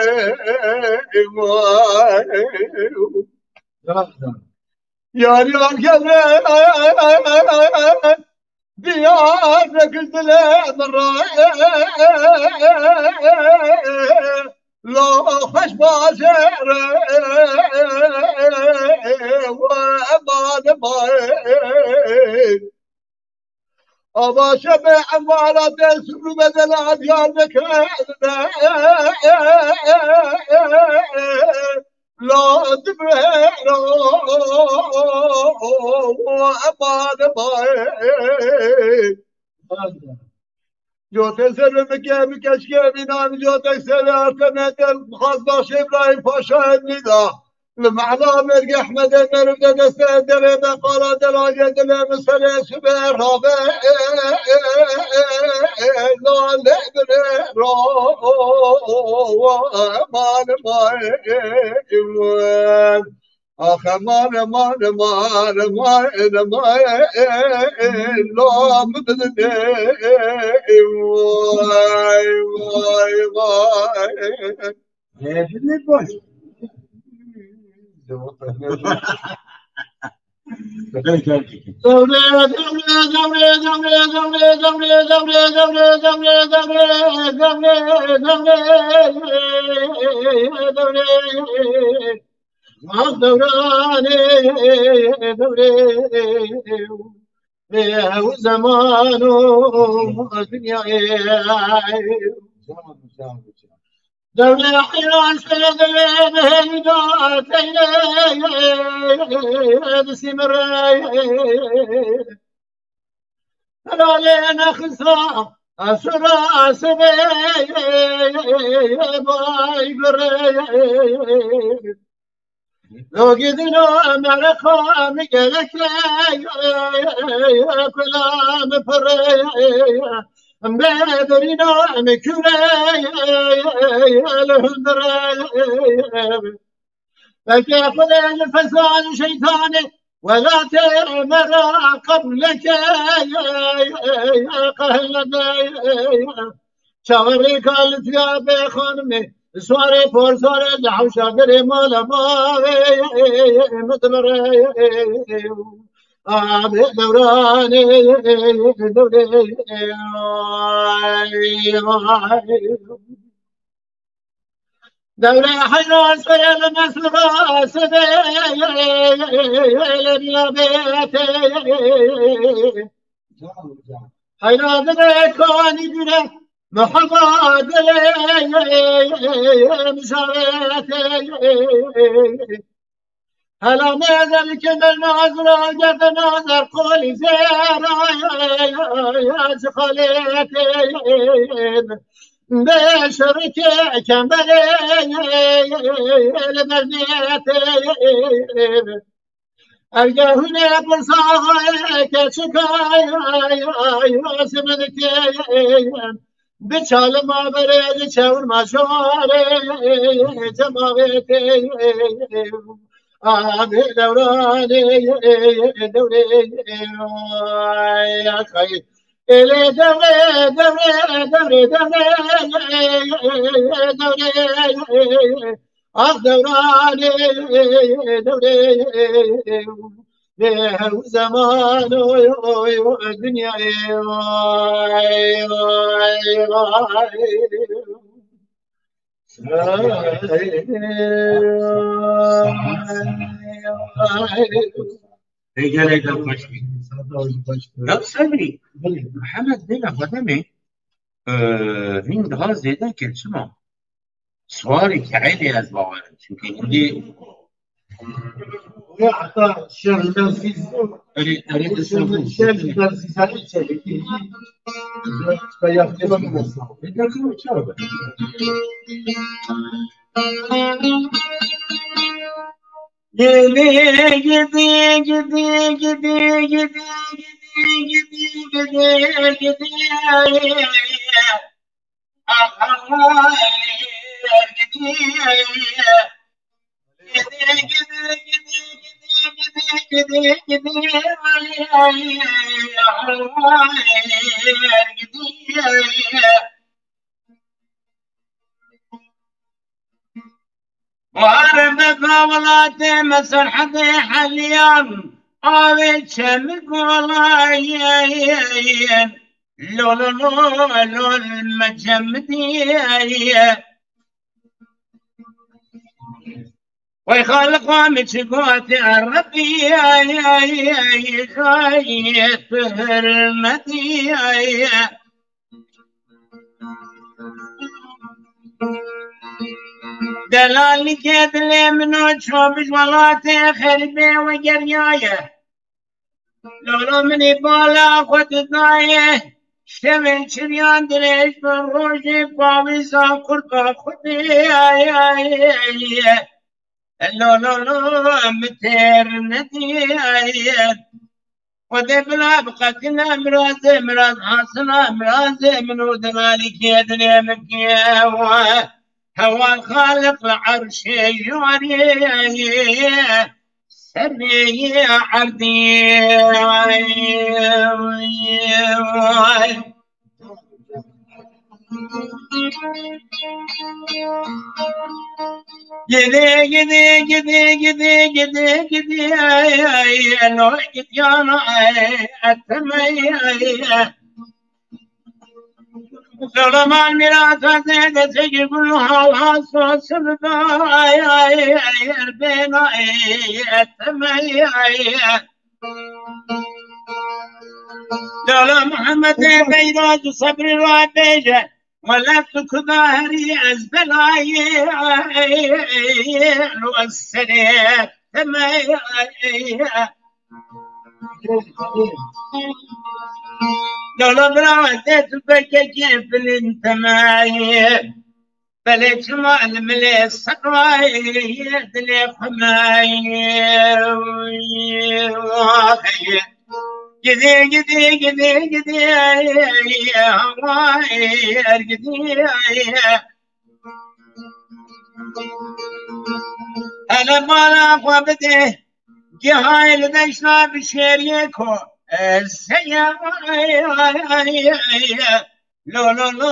eman. Yar yar gere, Diyarbekir dilê min re, la xweş bajêr, eman, eman. Ava şebe emaratê suru bedela Diyarbekir de. La dibero, eman, eman. Cote zerre mike, mike şke binan, cote sere artene del, Xaz Baş İbrahim Paşa emnida. Li mehla Mêrg Ehmedê meriv de deste derê de qala delagê dilê min serê sibê rabe. Lale bire ro, eman, eman. Ax eman, eman, eman, eman, eman. La min bidine. Vay, vay, vay. Ee, bilmem boş. Dewranê, dewrê, ew zeman û dinyayê. Dewrê heyran seyedê heyda teyde disimre. Helalê nexisa asura asibê bay gure. Logidino mereqa mi geleke kula mi pere. Em bê derîna em kure li hundre. Belkî Xwedê li fesan şeytanê welatê me re qebûl neke, qehil neke. Çaverêka li tiya bê xanimê, swarê por swarê li hewşa derê mala mavê min dimire. Abê dewranê, dewrê, ay, ay. Dewrê heyran seyel mesura sebe, le niyabete. Heyran dine kani bire, Muhammed, le, müsavete. Hela mezel kemer nazra gerde nazar qolî zera ya xaletê. Bê şerike kemberê li berniyetê. Ergehûnê pirsa keçika ya simidikê. Biçalima berê li çewr maşorê cemavêtê. Abê dewranê, dewrê, ay, ay. Êlê dewrê, dewrê, dewrê, dewrê, dewrê. Ah dewranê, dewrê. Bê ew zeman, oy, oy, oy, dinyayê, oy, oy, oy. Hêgelek de xweş bî. Ya Sebrî, Mihemed bêla xwe demê, e, hîn daha zêde kir, çima? Swarê keelê ez bawer im. Çünkü hindî Ya heta şer li ber zîz. Erê, erê, şer li ber zîz. Şer li ber zîz, erê, çelikî. Ka ya tê ben mesela. Bir dakika, çawa be? Gidi, gidi, gidi. Bahar beka welatê me serhedê heliyan, avê çemik olayên. Lol, lol, lol, me çemidîye. Wey Xaliqa min çi gotî Erebî, tu hurmetî. Delalîkê dilê min o çabiş welatê xerîbê we geriyaye. Lolo min ê bala xwe didaye, şevên çiriyan dirêj bin, rojê pawîza kurba Xwedê. Lolo min têr nediye. Xwedê bila biqetine mirazê, miraz hasina mirazê min û delalîkê dilê min kiye. Heval Xaliq li erşê yarê serê erdî. Gidê, gidê, gidê, gidê, gidê, gidê, ay, ay, elo gidiyana, ay, etemey, ay, ay. Selaman mîrata zêde çekî gul hal haso sirda, ay, ay, ay, erbêna, ay, etemey, ay, ay. Lala Muhammedê Beyroz û Sebrî ra bêje, welef tu kuda herî ez belayê, ay, ay, ay, lo ez serê temey, ay, ay, ay. Lala bira ez dê tu bekekê filin temey. Belê çima li milê serayê dilê xwe me ye. Gidê, gidê, gidê, gidê, hawayê gidê. Hele bala xwe bidê, gihayê li deşta bi şêriyê ko. Ez heye, ay, ay, ay, ay. Lo, lo, lo,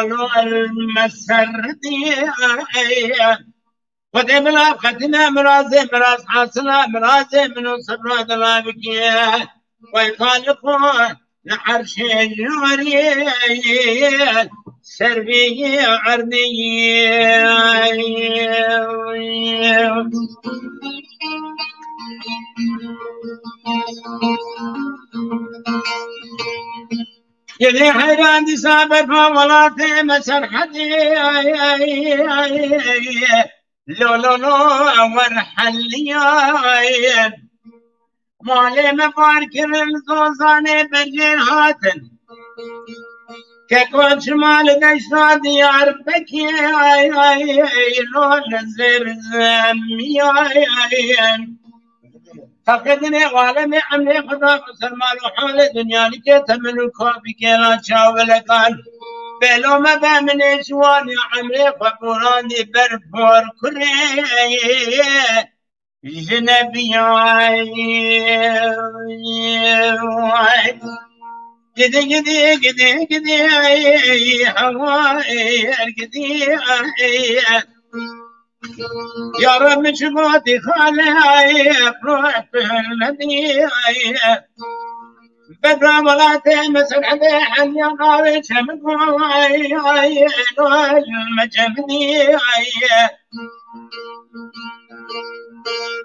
lo, el meserdi, ay, ay. Xwedê bila qetine mirazê, miraz hasila mirazê min û sebra dila bikiye. Wey Xaliqo, li erşê jûrî, servî erdî. Yedê heyran dîsa berfa welatê me Serhedê, ay, ay, ay, ay. Lo, lo, lo, ewer heliyay. Malê me bar kirin, zozanê berjên hatin. Keko çima li deşta Diyarbekir, ay, ay, ay, lo li zêr zemiyay, ay. Teqedinê alemê emrê Xweda Muselman û halê dinya nike temin û kapî kêla çawelekan. Bêlo me be minê ciwanê emrê xwe borandî ber por kurê. Ji nebiyay. Gidi, gidi, gidi, gidi, hewa, gidi, ay. Ya Rabbi, çi gotî xalê, ay, Efro, Efro, nedî, ay. Bedra welatê me Serhedê, henya navê çemik, ay, ay, ay, me çemidî, ay.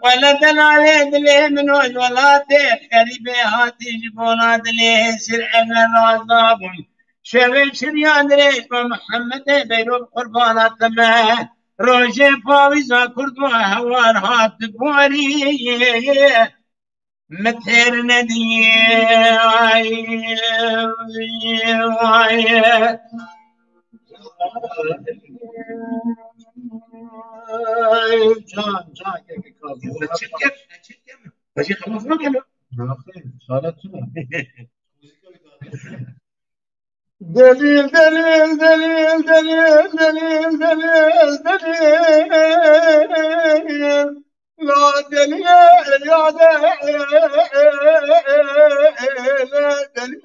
Wele delalê dilê min o ji welatê xerîbê hatî ji bona dilê hêsir eve razabûn. Şevê çiriyan dirêj be Mihemedê beyro bi qurbana te me. Rojê pawîza kurd ve hewar hat borî. Min têr nedî. Ay, ay. Can, can, gel, gel, kalk. Açık gel, açık gel. Hacı, kafasına gel. Yok, hayır, işaret yok. Delil, delil, delil, delil, delil, delil, delil. La delil ya de, la delil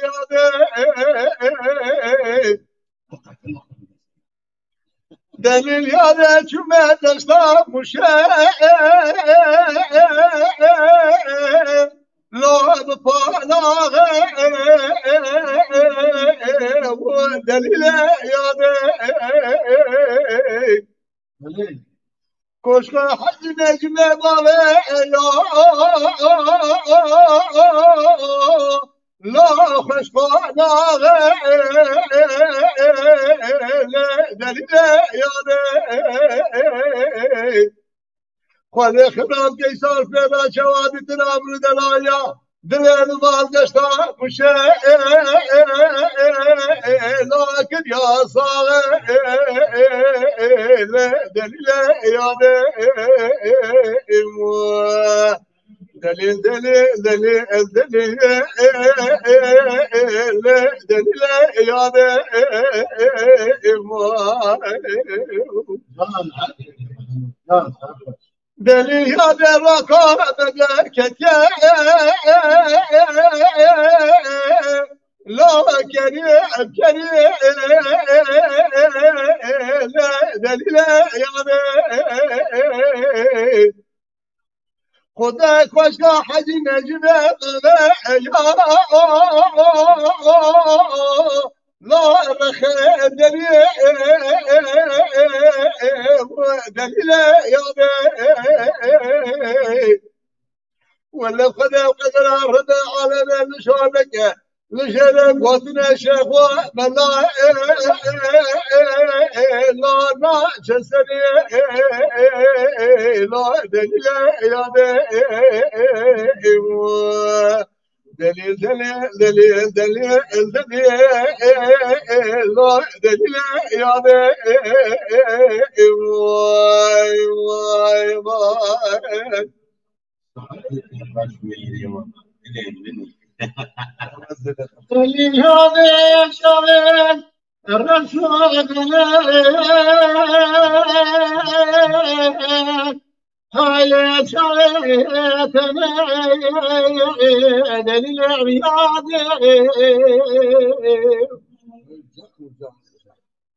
ya de. Delil ya de çüme desta kuşe. La bi panaxe, delil ya de. Koşka Hacı Necmi bavê ya. La xweş panaxe, delil ya de. Xwedê xibran keysar pêra çawa ditin abru delaya. Dilê li bal deşta kuşe, la kiriya saxe, le delile ya de. Delil, delil, delil, ez delil, le delile ya de. Delil ya de raka bede ketiye. Kerî, Kerî, Delîle yadê. Xuda koşka Hecî Necîbe ya. La rexe Delî, Delîle yadê. Wele Xwedê qedera ride aleme nişaneke. Li jêre gotine şêxo bela, la na çeserî, la Delîle yadê. Delîl, delîl, delîl, delîl, delîl, la Delîle yadê. Vay, vay, vay.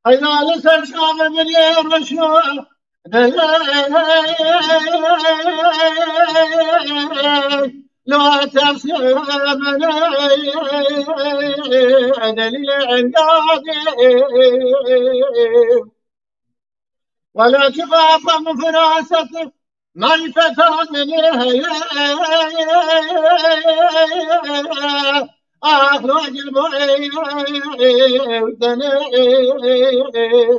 Heyna li ser çavê min ê reşo. La tersê min ê delîlê enyadê. Wela çiqa xwe min firaset marîfeta dilê heye. Ax, la gil bo ey, ey, ey, ey, ey.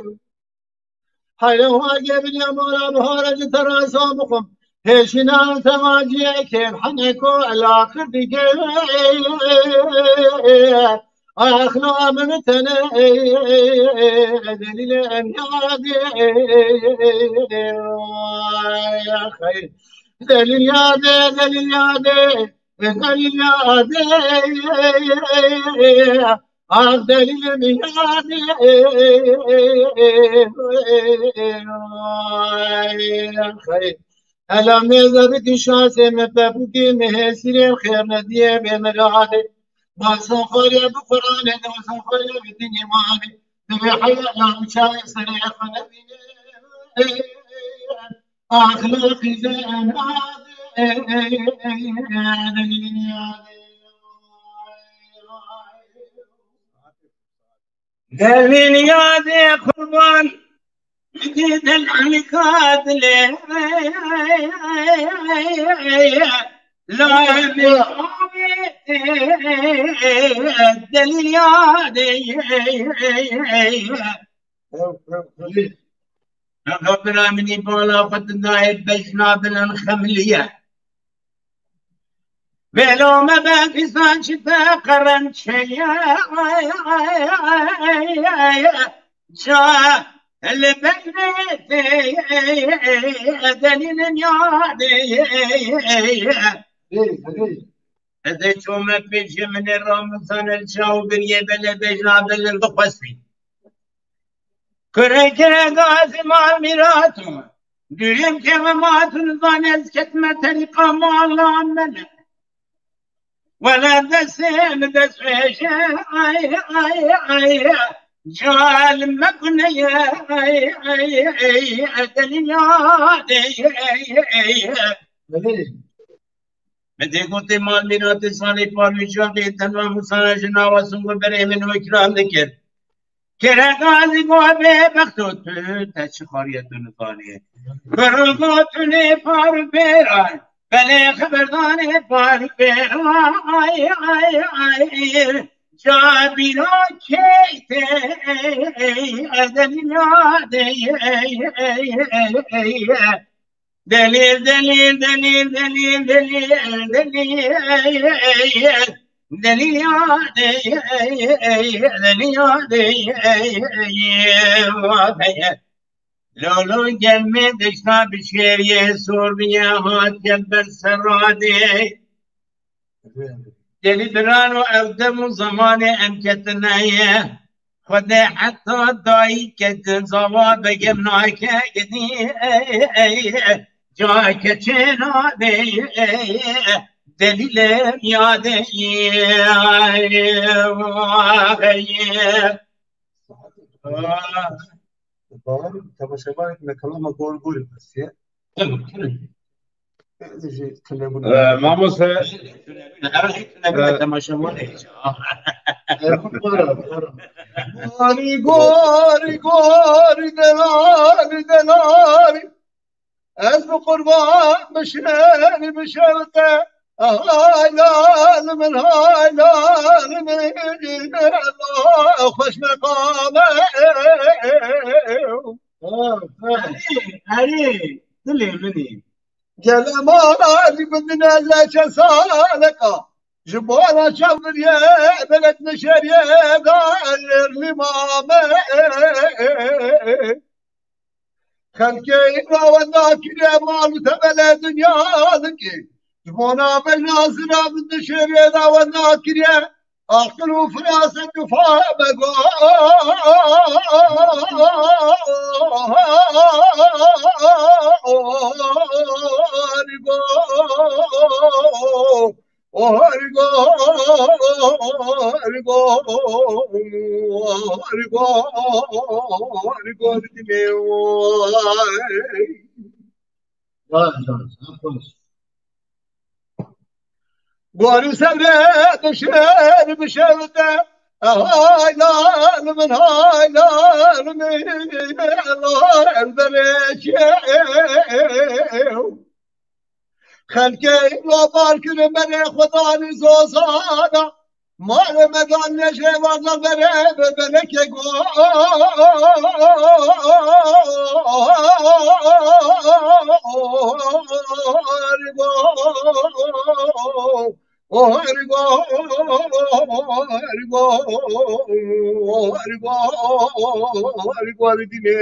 Hayra wa gebir ya mala bihara ji terasa bixwim. Pêşîna temaciyê kêf heneko el axir dike. Axla min tene delîlê em yadê. Delîl yadê, delîl yadê, delîl yadê. Ah, delîlê min yadê. Hela mêze bikî şasê min, pepûkê min hêsîrê xêr nediyê bê miradê. Basan xwarê bi Qur'anê, basan xwarê bi din îmanê. Divê heya la min çavê serê xwe nebîne. Axlaqî ze enadê. Delîl yadê qurban, dil alika dilê. La delîl yadê. Ew, ew, ew. Bira min î bala xwe tu dayê bejna dilin xemliye. Vêlo me be fîsan çi te qerençeye. Ça li bejnê te delîlin yadê. Hey, hey. Ez ê çome pêşê min ê Ramazan el çaw biriyê belê bejna belê dixwestî. Kurê kire gazî mal mîrato. Duyem keve matun zanez ketme terîqa mala mene. Wele destê min dest vêje, ay, ay, ay, cal me kuneye, ay, ay, ay, delîla de, ay, ay. Belê. Me tê gotê mal mîratê salê parvî çaxê tenwa musana ji nava sung û berê min û îkram dikir. Kereka zî go bê bexto tu, te çi xariye tu nizanî. Kuro go tu nê par û pêran, belê xeberdanê par û pêran, ay, ay, ay. Ca bîra key tê, edelîna de, delîl, delîl, delîl, delîl, delîl, delîl, delîl, delîl ya de, delîl ya de, Lolo gelmê dişta bi şêriyê sor bîye, hatiye ber serradê. Delî birano, ew dem û zemanê em ketine ye. Xwedê heta dayî ketin zava begem nake gidî, ey, ey, ca keçê nade, ey, Delîlê yadê yê. Bawer, temaşevanê me kelama gor gorî xwestiye. Tamam, tamam. Ee, mamoste. Her şey tune bile Ee, temaşevanê. Gori, gori, gori, delali, delali. Ez bi qurban bişêrî bişewte. Hay lal min, hay lal min, xweş meqame. Erê, erê, dilê min î. Gel emalî bidine leçe saleka. Ji bona çaviriye belek nişeriye da lerlî mame. Xelkê îmra wenda kiriye mal û tevelê dinya dikê. Ji bona bejna zira min dişêrê da wenda kiriye. Aqil û firaset û fame gor, gor, gor, gor, gor, gor, gor, gor, gor, dinê. Baş, baş, baş. Guarî serê dişêr bişewite. Hay lal min, hay lal min, lal berekê. Xelkê îmra bar kirin berê xwedanî zozana. Malê me dan lejê wan da berê be belekê gor, gor, gor, gor, gor, gor, gor, dinê.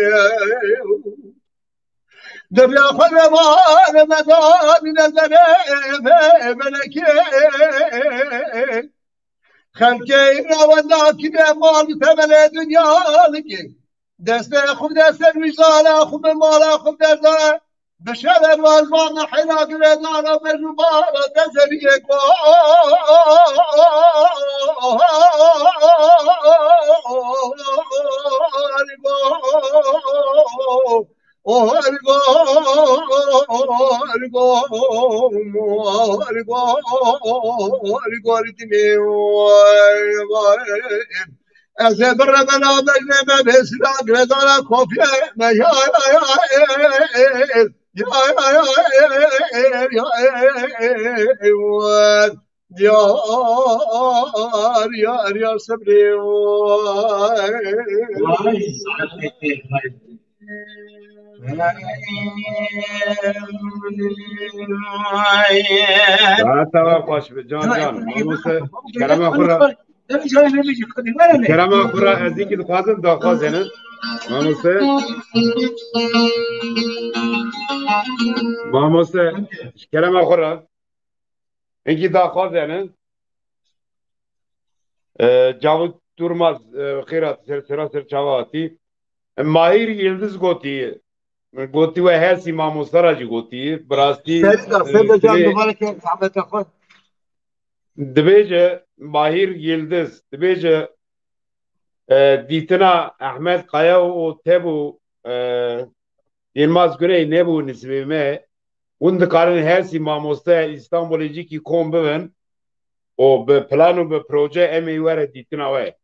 Derya xwe re mane medanîne derê be belekê. Xelkê îmra wenda kiriye mal û tevelê dinya dikê. Destê xwe bide ser wijdanê xwe, bi mala xwe bide dane. Bi şevê wan zana heyra girêdana, bejn û bala te zeriyê gor, gor, gor, gor, gor, gor, gor, dinê. Ez ê birevena bejnê me bê sila girêdana kopiyê me ya, ya, ya, ya, ya, ya, ya, ya, ya, ya. Diyar, yar, yar, sebrê. Vay, saetê xwe. Saeta we xweş be, can, can. Mamoste, kerema xwe re, kerema xwe re, ez yekî dixwazim daxwazê ne. Mamoste. Mamoste, ji kerema xwe re. Hinkî daxwazê ne. E, Cavit Durmaz, e, xêr hat, ser, sera ser çava hatî. E, Mahir Yildiz gotî, gotî we hesî mamoste ra jî gotî. Bi rastî, Ferîda, e, Ferîda can, divê-, mubarek e, zehmeta xwe. Dibêje Mahir Yildiz, dibêje, e, dîtina Ehmed Kaya û Tebû, e, Yilmaz Güney nebû nisbê me. Hûn dikarin hesî mamoste Îstanbulê cîkî kom bibin û bi plan û bi proje em ê were dîtina we.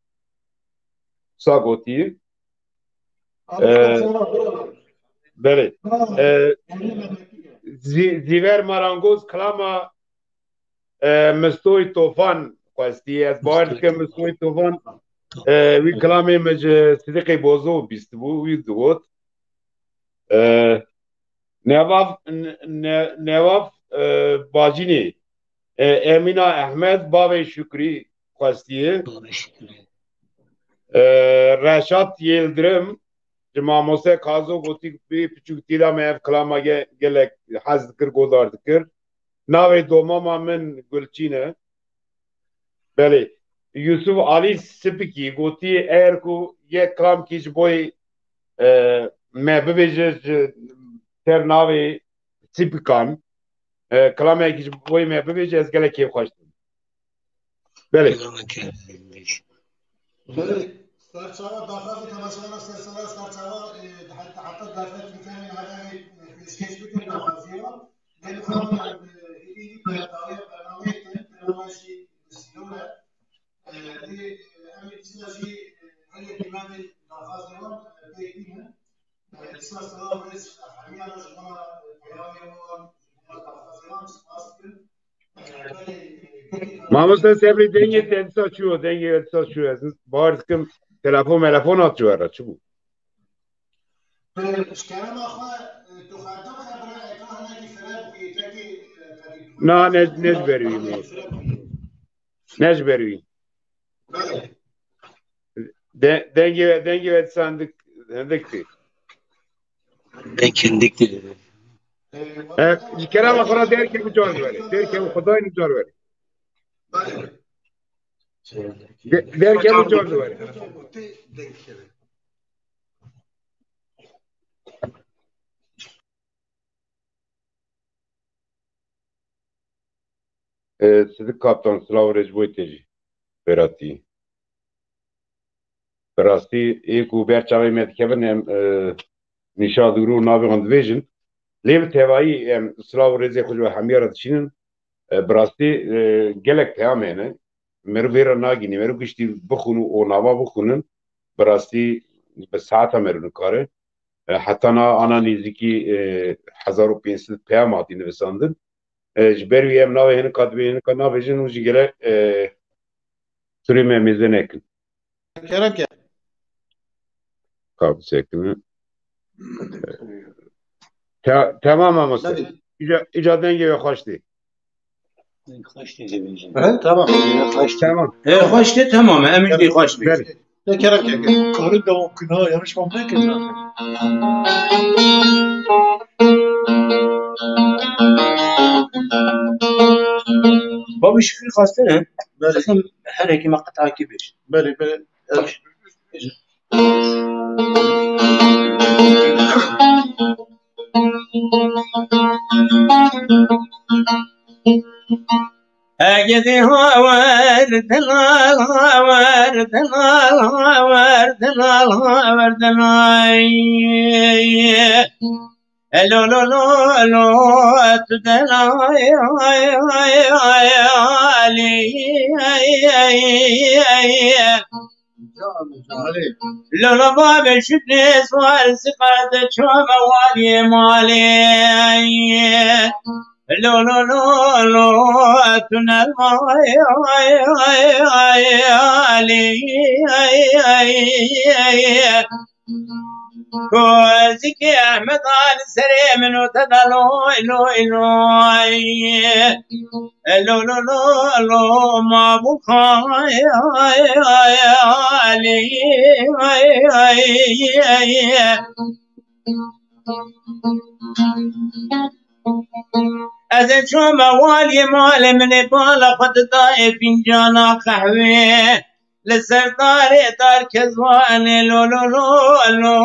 Sa gotî. Ee, belê. Ee, Zî-, Zîver Marangoz kilama, e, Mistoy Tofan xwestî. Ez bawer dikim Mistoy Tofan, e, wî kilamê min ji Sidiqê Bozo bîstibû, wî digot. E, Nevav, ne-, ne-, Nevav, e, Bacînê, e, Emîna Ehmed, Bavê Şukrî xwestiye. Bavê Şukrî. E, Reşat Yildirim, ji Mamoste Kazo gotî, bê piçûk tîda me ev kilama ge-, gelek hez dikir, godar dikir. Navê domama min Gulçîn e. Belê. Yusuf Alî Sipikî gotî, eger ku yek kilamkî ji boyê, e, me bibêje ji ser navê Sipikan, E, kilamekî ji bo me bibêje, ez gelek kêfxweş dibim. Belê. Belê, serçava daxwazê temaşevana sersera serçava, e, heta, heta derfet bikin, heta, e, pêşkêş bikin daxwazî wan. Lê dixwazim, e, êdî berdawiya bernameyê te, bername jî bi sînor e. E, lê, e, em ê dîsa jî, e, her yekî me vê daxwazê wan, e, pêk bînin. E, dîsa silav û rêz hemiyan ji wan, e, peyamê wan, ji wan daxwazê wan spas dikin. Mamoste Sebrî, dengê te dîsa çû, dengê te dîsa çû. Ez bawer dikim telefon melefon hat ji we re, çi bû? Ji kerema xwe, tu xwe tu xebira eka hinekî xirab bûyî, tekî, e, tekî Na, ne, ne ji ber wî, mamoste. Ne ji ber wî. De, dengê, dengê we dîsa hindik, hindik tê. Deng hindik tê. E, ji kerema xwe re derkevin car ji we re. Derkevin, Xwedayê car ji we re. De, derkevin car ji we re. E, Sidik Kaptan, silav û rêz ji bo te jî. Beratî. Bi rastî, ê ku ber çavê me dikevin, em, e, nîşa dûr û navê wan dibêjin. Lê bi tevayî em silav û rêzê xwe ji we hemiya re dişînin. E, bi rastî, e, gelek peyam hene. Meriv vê re nagînî. Meriv giştî bixwin û nava bixwînin. Bi rastî bi saeta meriv nikare. E, heta na ana nêzîkî, e, hezar û pênc sed peyam hatî nivisandin. E, ji ber wî em navê hinika dibê, hinika nabêjin û jî gelek, e, turê me mêze nekin. Kerem ke. Ka bisekine. Te-, temam mamoste. Belê. Îca, îca dengê we xweş tê. Xweş tê dibêjin. He, tamam. Xweş tê. Tamam. E, xweş tê, tamam. Em jî xweş bê. Belê. Te kerem ke. Karı da okuna yanlış mı ne ki? Babi Şükrü xwestine. Belê. Aslında her ekî me qet akî bêj. Belê, belê. Baş. Egedî hawer dilal, hawer dilal, hawer dilal, hawer dilal. Elo, lo, lo, lo, tu delay, ay, ay, ay, Ali, ay, ay, ay. Lolo babe şükrü swarsi kardeşime vali mali. Lolo, lolo, tünel ay, ay, ay, ay, Ali, ay, ay, ay. Kozikê Ehmed Ali serê min û te de loy, loy, loy. Lo, lo, lo, lo, ma bu kay, ay, ay, Ali, ay, ay, ay. Ez ê çûme waliyê malê min ê bala xwe didayê fincana qehwê. Li ser darê dar kezwanê lo, lo, lo, lo.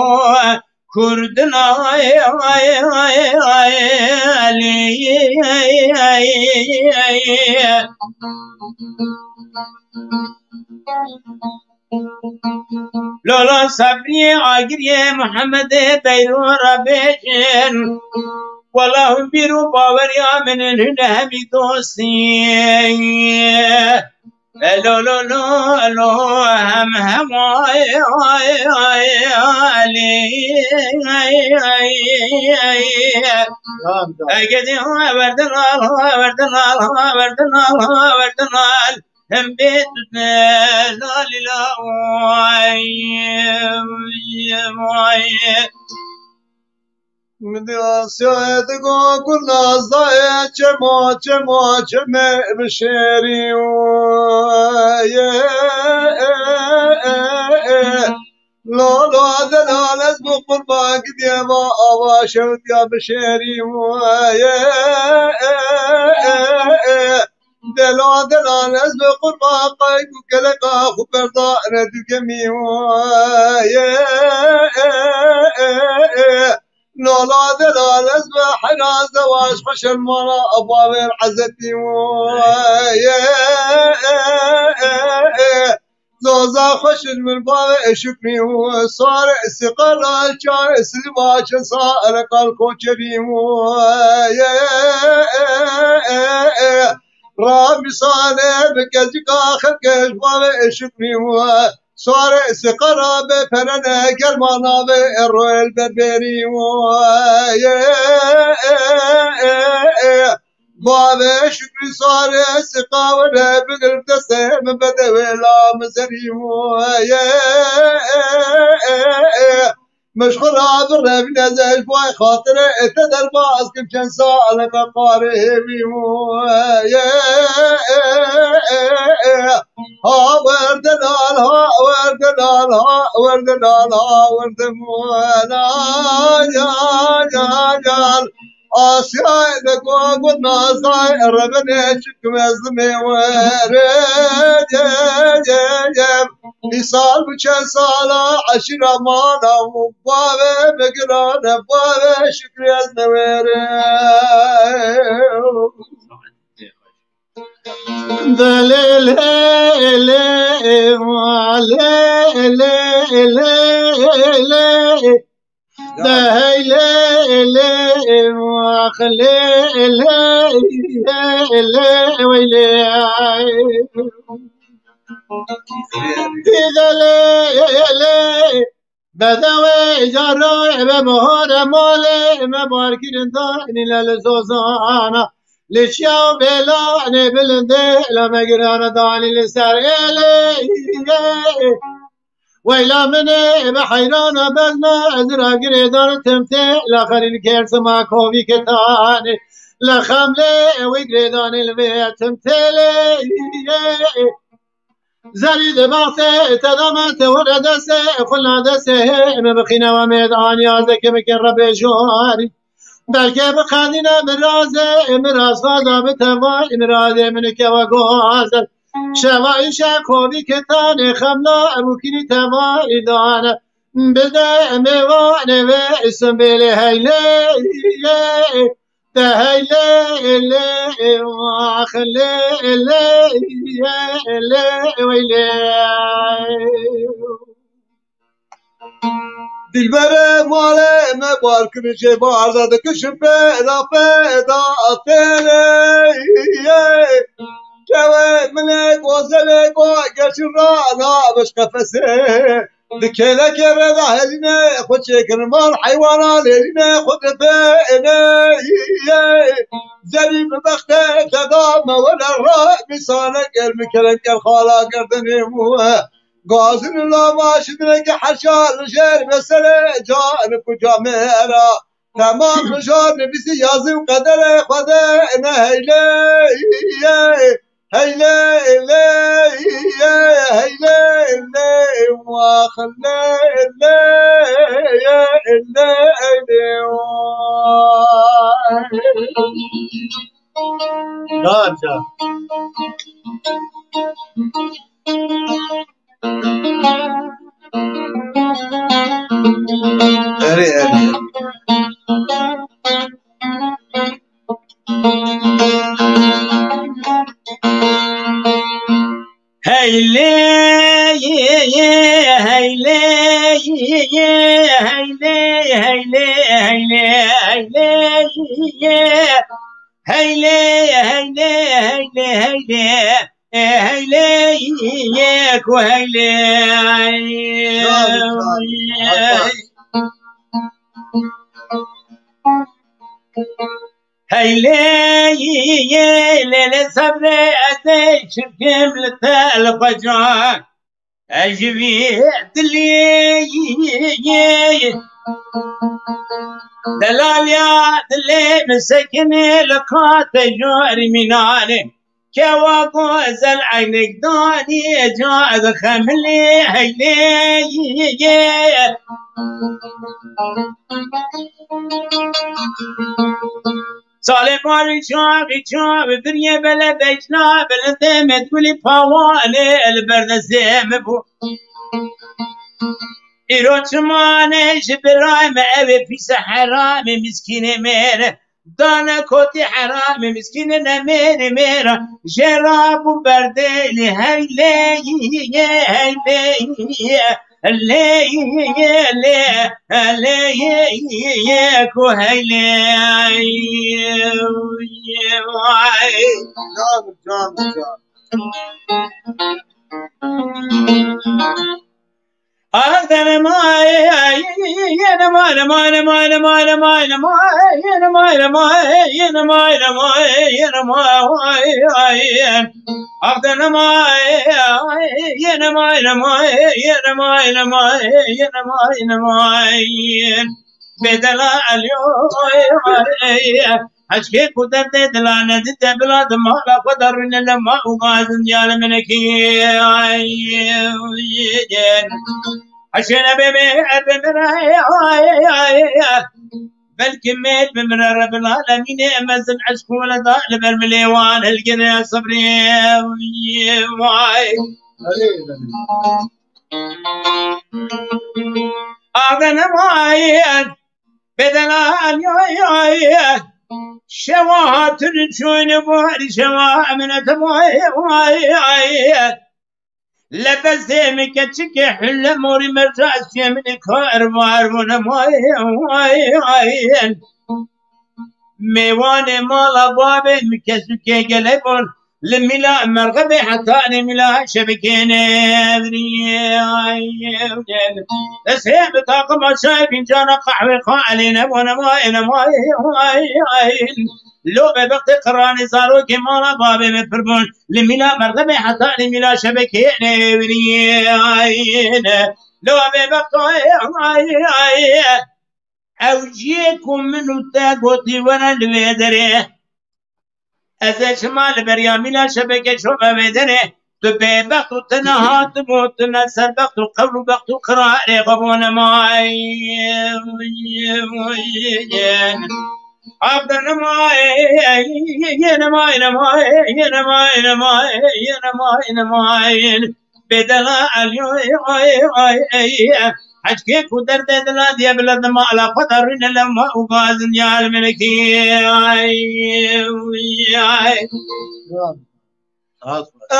Kurdin ay, ay, ay, ay, Elî, ay, ay, ay. Lola Sabriyê Agiriyê Muhammedê Beyro re bêjin. Wela hûn bîr û baweriya min in, hûn hemî dostî. Elo, lo, lo, lo, hem, hem, ay, ay, ay, Ali, ay, ay, ay. Tamam, tamam. Egedî haverdin al, haverdin al, haverdin al, haverdin al. Hem bê tu delal ila, ay, ay. Min di Asyayê digo ku Nazayê çemo, çemo, çemê bişêrî ye. Lo, lo, delal ez bi qurban gidiye va ava şewtiya bişêrî ye. Dela, delal ez bi qurban qayk û keleqa xwe berda ne du gemî ye. Lola delal ez be heyran zewac xweşen mala abavên ezetî. Zoza xweşin min bavê şukrî û sar siqala çay silva çesa ereqal koçerî. Ra misale bi kezika xelkej bavê şukrî û sar siqala be perene germana ve royal berberî. Bavê şukrî sare siqawere bigir destê min bedewê la min zerî ye. Meşxula birevîne ze ji boy xatirê te derbas kim çend sale me qarê hêvî ye. Ha werde lal, ha werde lal, ha werde lal, ha werde mala ya ya ya. Asyayê de ku got nazay rebene çikim ez dimê were ye ye ye. Îsal bi çend sala eşîra mana û bavê bigirane bavê şikrî ez newere. Delê lê lê wa lê lê lê lê. De hey lê lê wax lê lê lê weylê. Dîde lê lê bedewê îcara me bahare malê me barkirin danî le li zozana. Li çiya û bêlanê bilindê la me girana danî li ser êlê. Weyla min ê bi heyrana bezna ez ra girêdan tim tê la xerîn ker sima kovî kitanê. La xemlê wî girêdanê li vê tim têlê. Zerî di baxtê te dame te were destê xulna destê hê me bixîne we mêd aniya zeke bikin rebê jorî. Belke bi qedîne mirazê miraz xaza bi tevay mirazê min kewa gozel. Şeva îşe kovî kitanê xemla ebûkînî tevayî dane. Bide mêvanê ve îsimbêlê heylê ye. Te heylê lê wax lê lê ye lê weylê. Dilberê malê me bar kiricê barda dikişin pêda pêda têlê. Kewê milê gozelê go geçin rana biş qefesê. Di kêlekê re de herîne xwe çêkirin van heywana lêrîne xwe dibêne. Zerî bi bextê te da me wele re mîsane gel mi kerem gel xala gerdenê û. Gazin û lava şidineke heşa li jêr ve serê can û kuca me ra. Temam li jor nivîsî yazî û qederê xwe de ne heylê ye. Heylê lê ye heylê lê wax lê lê ye lê lê. Car car. Erê, erê. Heylê, heylê, heylê, heylê, heylê, heylê, heylê, heylê. E, heylê yê ku heylê. Çav, çav. Heylê yê lê lê sebrê ez ê çirkim li te li xwe can. Ez ji vî dilê yê delaliya dilê min sekinê li qate jarî mînanê. Kewa gozel eynek danî ca ez xemilê heylê yê. Salê marî çavî çavî biriyê bele bejna bilindê me dulî pawanê li berdestê me bû. Îro çimane ji birayê me, ew ê pîse heramê miskînê mêr. Dane kotî heramê miskînê ne mêrê mêra. Jê ra bû berdêlî heylê, heylê, lê, lê, lê, ku heylê. Can, can, can. Bedela Elî, heçkê ku derdê dila nedide bila di mala xwe de rûne li ma û gazin diyale minekî. Heşê nebê mêr bimire, belkî mêr bimire, Rebil Alemînê mezin eşq û weleda li ber milê wan hilgire sibrê. Vay. Ave nemayen, bedela anyoye. Şewa hatun çoyne bari şewa emine temaye. Lebestê min keçikê hille morî merca ez çê min ê kar var bûne maye. Mêwanê mala babê min kesûkê gelê bûn. Li mîla merxebê hetanî mîla şebekê nevirî. Destê bi taqima çay fincana qehwê xalê nebûne maye, nemaye. Lo bebextê qirranê zarokê mala babê min pir bûn. Li mîla merxebê hetanî mîla şebekê nevirî. Lo bebextê. Ew ciyê ku min û te gotî were li vê derê. Ez ê çima li beriya mîna şebekê çome vê derê? Tu bêbext û tu nehat û tu ne serbext û qewr û bext û qirarê xwe bûne mayin. Abdene mayin, mayin, mayin, mayin, mayin, mayin, mayin. Bedela Elî, ay, ay, ay, ay. Heçkê ku derdê dila diye bila dima ala xwe de rûne lewma û gazin ya li minekî. Ay, ay.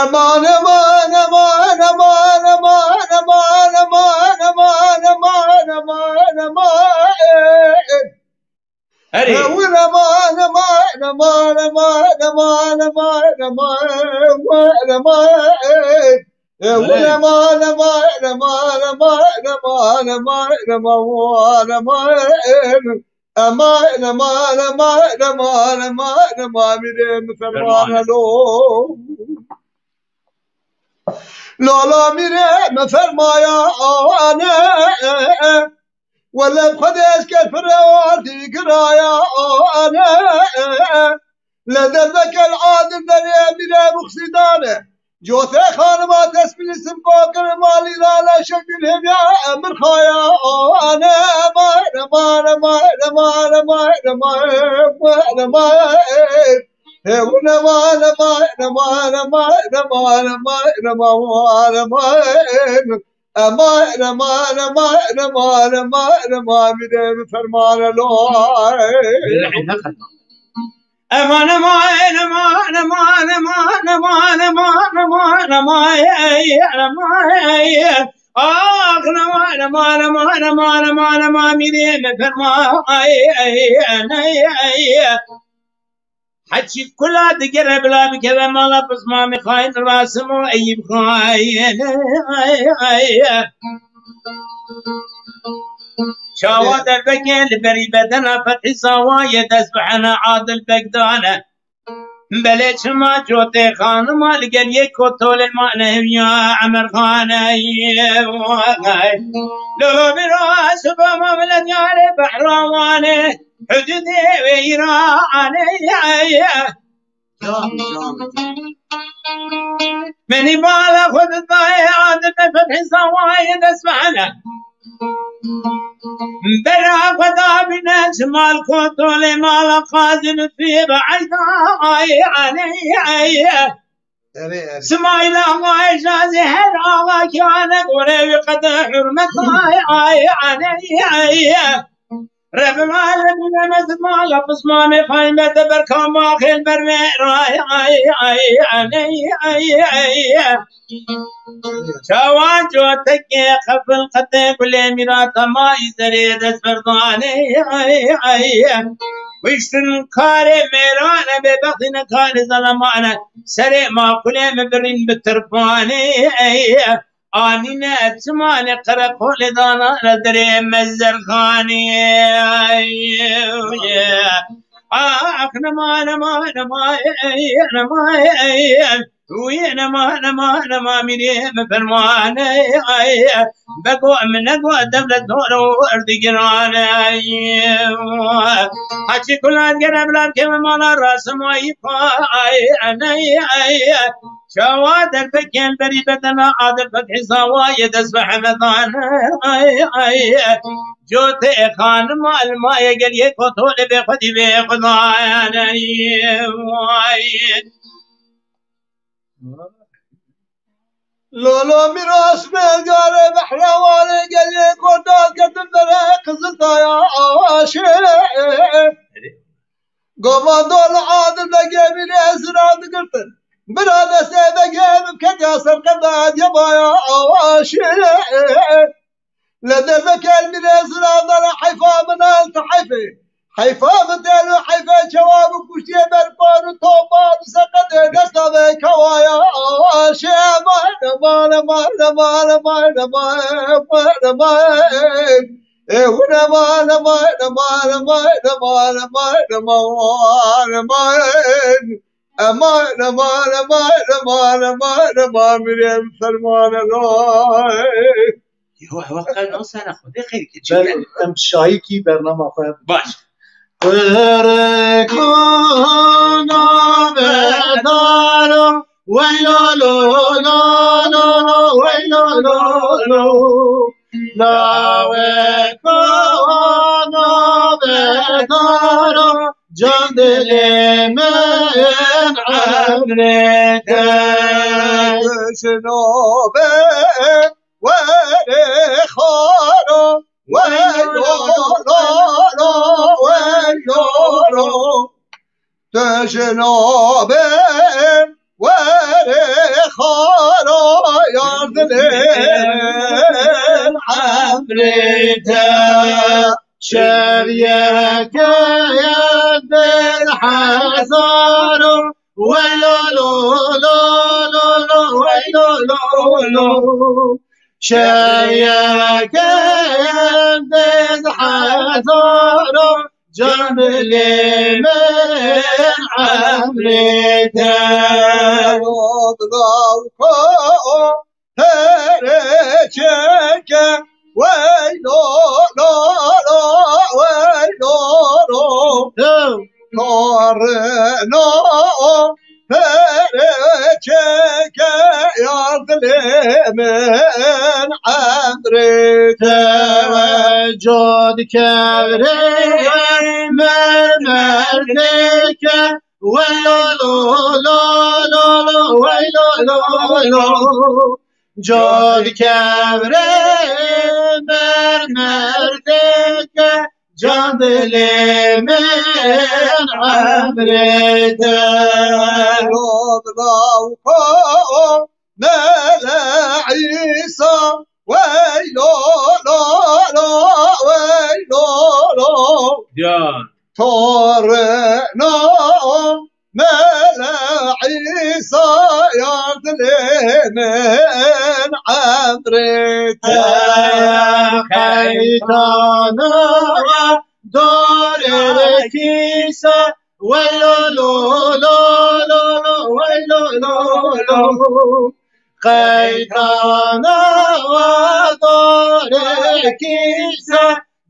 Eman, eman, eman. Herî. Eman, eman, eman. Belê. Eman, eman, eman, eman, eman, eman, eman, eman, eman, mîrê min fermane lo. Lala mîrê min fermaya ane. Wele bi Xwedê ez ker firewatî giraya ane. Le derdeke li adil derê mîrê muxsîdane. Cotê xanima tesbîlî sim kokir malî lale şekil hêviya emir xaya ane. Mare, mare, mare, mare, mare, mare, mare, mare. Hewne mare, mare, mare, mare, mare, mare, mare, mare, mare. Eman, eman, eman, eman, eman, eman, mîrê min fermane lo. Eman, eman, eman, eman, eman, eman, eman, eman, eman, eman, eman, eman, eman, eman. Ah, eman, eman, eman, eman, eman, eman, mîrê min fermane. Heçî kula digere bila bikeve mala pismamê xayin Rasim û Eyîb xayin. Çawa derbeke li berî bedena Fethî Zawa ye dest bi hene Adil Beg dane. Belê çima cotê xanima li gel yê kotolê mane hevya Emer Xane. Lolo bira siba ma milet yare behrawane. Hududê wê Îranê. Menî bala xwe di dayê Adil Beg Fethî Zawayê dest bi hene. Bera xwe dabîne ji mal kotolê mala Qazî Lutfî bi eyda ay, ay, ay. Erê, erê. Sima îlahê şazî her awa kî ane gore wî qede hurmet ay, ay, ane, ay. Rebbil alemin emez mala pismamê xayme te berkama xêl berve ray, ay, ay, ane, ay, ay. Çawan cotekê qefil qetê gulê mîra temay zerê dest berdanê, ay, ay. Wiştin karê mêrane bê bextîne karê zelemane. Serê makulê me birîn bi tirpanê, ay. Anîne çimanê qereqolê dana re derê mezerxanê, ay. Ah, nema, nema, nema, ay, nema, ay. Wî nema, nema, nema, mîrê min fermane, ay, bego min nego dewlet dor û erdigirane, ay. Haçî kulan gere bilav keve mala rasim, ay, ay, ay, ay. Çawa derfekên berî bedena adil fethî zawa ye dest bi hemedan, ay, ay. Cotê xanima elmaye geliyê kotolê bê xwedî bê xwedayane, ay. Lolo mîras belgare behrewanê gelê Kordaz ketin bere Qiziltaya aşê. Govando li adil de gemî lê zira digirtin. Bira destê de gem ketiya ser qeda diyebaya aşê. Li dervekê elmîrê ziravdara heyfa min el ti heyfê. Heyfa min telo heyfê çawa bi kuştiyê berpar û topa bi seqetê desta ve kawaya aşê. Mare, mare, mare, mare, mare, mare, mare, mare. E, wine mare, mare, mare, mare, mare, mare, mare, mare. Eman, eman, eman, eman, eman, eman, mirê min fermane lay. Yo, ewa qel nasene xwedê xeyr ke. Ber-, em şahîkî bernama xwe. Baş. Qirikana bedara, weylo lo lo lo lo, weylo lo lo. Lawekana bedara, can dilê min emrê te. Jinobe were xara, weylo lo lo, weylo lo. Tu jinobe were xara, yar dilê emrê te. Şev yeke yek dil hezar o, weylo lo lo lo lo, weylo lo lo. Şev yeke yek dil hezar o, can dilê min emrê te. Lawka o, Here çeke, weylo lo lo, weylo lo. Torno, here çeke, yar dilê min emrê te. Cod kevre mermer deke, Weylo lo lo lo lo, weylo lo lo. Cod kevre mermer deke, can dilê min emrê te. Lo bilawko, Mele Îsa, weylo lo lo, weylo lo. Ya. Torno Mele Îsa, yar dilê min emrê te. Qeytana dorê kîsa, weylo lo lo lo lo, weylo lo lo. Qeytana dorê kîsa,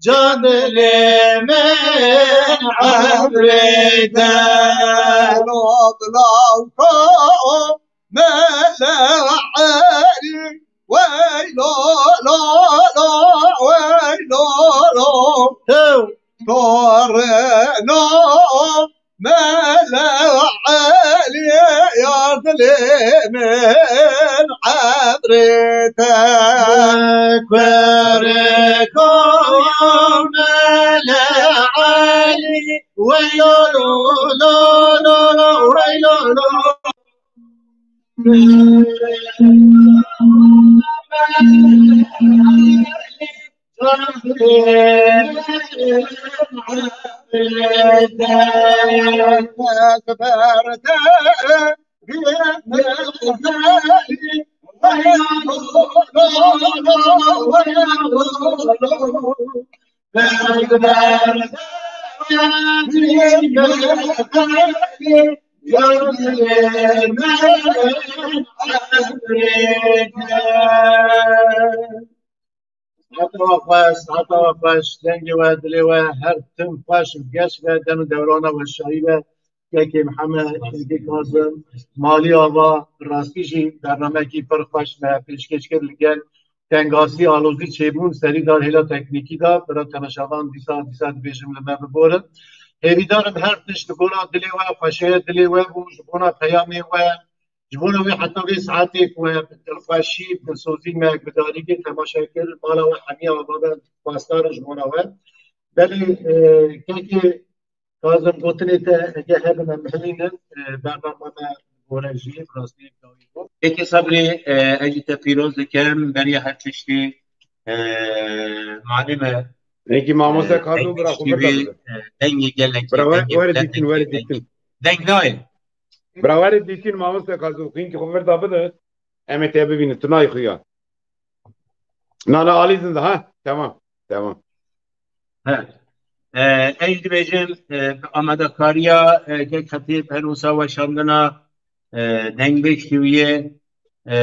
can dilê min emrê te. Lo bilawko, Mele Elî, weylo lo lo, weylo lo. Tew. Torno Mele Elî, yar dilê من عبرتك. بركوم العلي. ويلو لو لو لو لو، ويلو لو. Saeta we xweş, saeta we xweş, dengê we, dilê we, her tim xweş û geş be, dem û dewrana we şahî be. Kekê Mihemed, Kekê Kazim, Malî Ava, rastî jî bernamekî pir xweş me pêşkêş kir li gel tengasî, alozî çêbûn, serî dar hêla teknîkî de, bira temaşevan dîsa, dîsa dibêjim li me biborin. Hêvîdar im her tişt li gora dilê we, xweşeya dilê we bû, ji bona peyamê we, ji bona wê heta vê saetê ku we bi dilxweşî, bi dilsozî me gudarî kir, temaşe kir, mala we hemiya ava be, xwestar in ji bona we. Belê, e, kekê Kazim, gotinê te heke hebin em hilînin, e, bernama me gore jî, bi rastî dawî bû. Kekê Sebrî, e, ez jî te pîroz dikim, beriya her tiştî, e, malum e, Peki mamoste e, Kazim, dengê bira xwe tiştî vê, e, dengê gelekî, Bira we-, dengê were miletê, dîtin, were dengê, dîtin. Deng nayê. Bira were dîtin mamoste Kazim, xwînkî xwe vir da bide, em ê te bibînin, tu nayê xuya. Na, na, alî zinde, ha? Tamam, tamam. He. E, ez dibêjim, e, bi amadekariya, e, kek Xetîb her wisa weşandina, e, dengbêj T V'yê, e,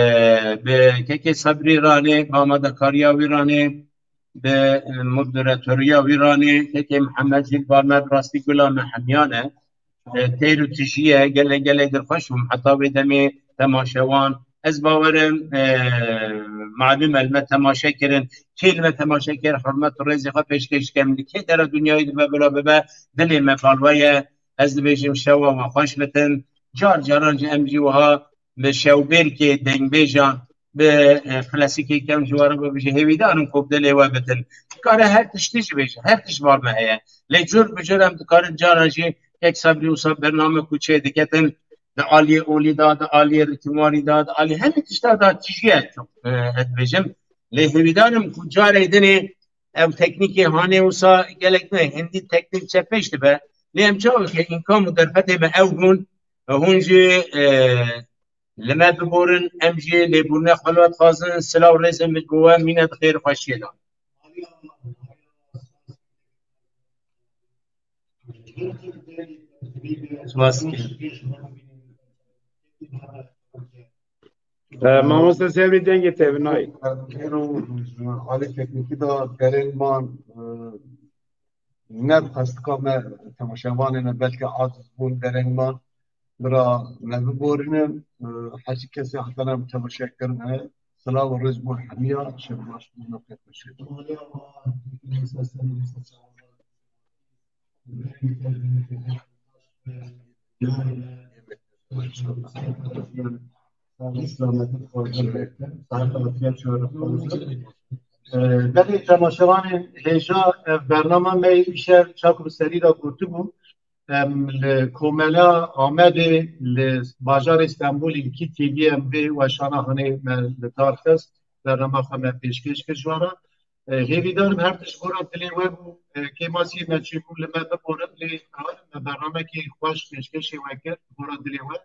bi kekê Sebrî ranê, bi amadekariya wî ranê, bi, e, moderatoriya wî ranê, kekê Mihemed jî li bar me bi rastî gula me hemiyan e. E, têr û tijî ye, gelek, gelek dilxweş bûm. Heta vê demê temaşewan, ez bawerim, e, malum e, li me temaşe kirin. Kê li me temaşe kir, hurmet û rêzê xwe pêşkêş dikim. Li kê dera dinyayê dibe bila bibe, dilê me bal we ye. Ez dibêjim şewa we xweş bitin. Car caran jî em jî wiha bi şewbêrkê dengbêjan, bi, e, klasîkê kem ji we re bibêje, hêvîdar im ku bi dilê we bitin. Dikare her tiştî jî bêje, her tişt bar me heye. Lê cur bi cur em dikarin caran jî kek Sebrî wisa bername ku çê diketin, di aliyê olî de, di aliyê rikîmwarî de, di aliyê hemî tişta de tijî ye, e, ez dibêjim. Lê hêvîdar im ku carê dinê ev teknîkê hanê wisa gelek ne, hindî teknîk çepêş dibe. Lê em çawa ke îmkan û derfetê me ew bûn, hûn jî, e, li me biborin, em jî lêbûrine xwe li we dixwazin, silav rêzên min ji bo we, mîne di xêr û xweşiyê de. Spas dikim. E, mamoste Sebrî dengê te bi nayê. Ero ji alî teknîkî de derên man, e, ne bi xwestika me temaşevanê ne, belkî aciz bûn derên man. Bira me biborînin, e, her çi kesê hatana bi temaşe kirin heye. Silav û rêz bo hemiya, şev baş bo me pêk bişêt. Ee, belê temaşevanên hêja, ev bernama me yê îşev çaku bi serî de gotibû. Em li Komela Amedê li bajarê Stenbolê li Kî T V em vê weşana hanê me li dar xist. Bernama xwe me pêşkêş kir ji we re. E, hêvîdar im her tişt gora dilê we bû. E, kêmasiyê me çêbû li me biborin, lê karin me bernamekê xweş pêşkêşê we kir, gora dilê we.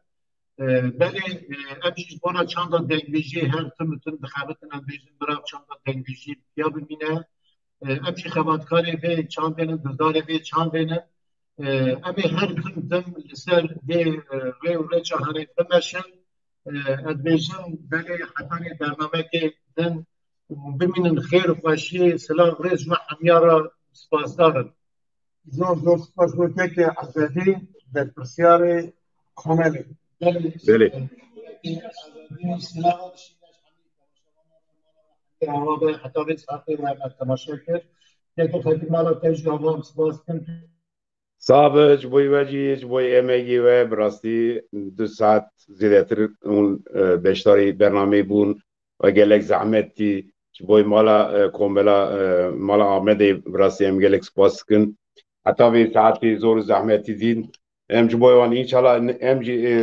E, belê, e, em jî ji bona çanda dengbêjiyê her tim û tim dixebitin, em bêjin bira çanda dengbêjiyê piya bimîne. E, em jî xebatkarê vê çandê ne, dildarê vê çandê ne. E, em ê her tim tim li ser vê, e, rê û rêça herê bimeşin. E, ez dibêjim belê hetanî bernamekê din û bimînin xêr û xweşiyê, silav rêz ji we hemiya re, spasdar im. Zor zor spas bo kekê Ezedî, berpirsyarê Komelê. Belê. Belê. Kekê Ezedî, silav. Ava be, heta vê saetê we me temaşe kir. Kekê Xetîb, mala te jî ava em spas dikin. Sabe, ji bo we jî, ji bo emegê we, bi rastî du saet zêdetir hûn, e, beşdarî bernameyê bûn. We gelek zehmet dî. Ji bo mala, e, komela, e, mala Amedê bi rastî em gelek spas dikin. Heta vê saetê zor û zehmetî dîn. Em ji bo wan înşallah em jî, e,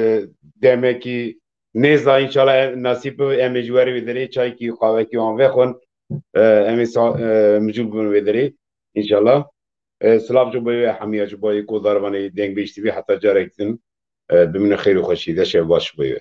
demekî nêza înşallah em, nasîb bibe em ê ji werê wê derê çaykî qawekî wan vexwin. E, em ê sa-, e, mijûl bibin wê derê înşallah. E, silav ji bo we hemiya ji bo ku darvanê Dengbêj T V heta carek din, e, bimînin xêr û xweşî de şev baş ji bo we.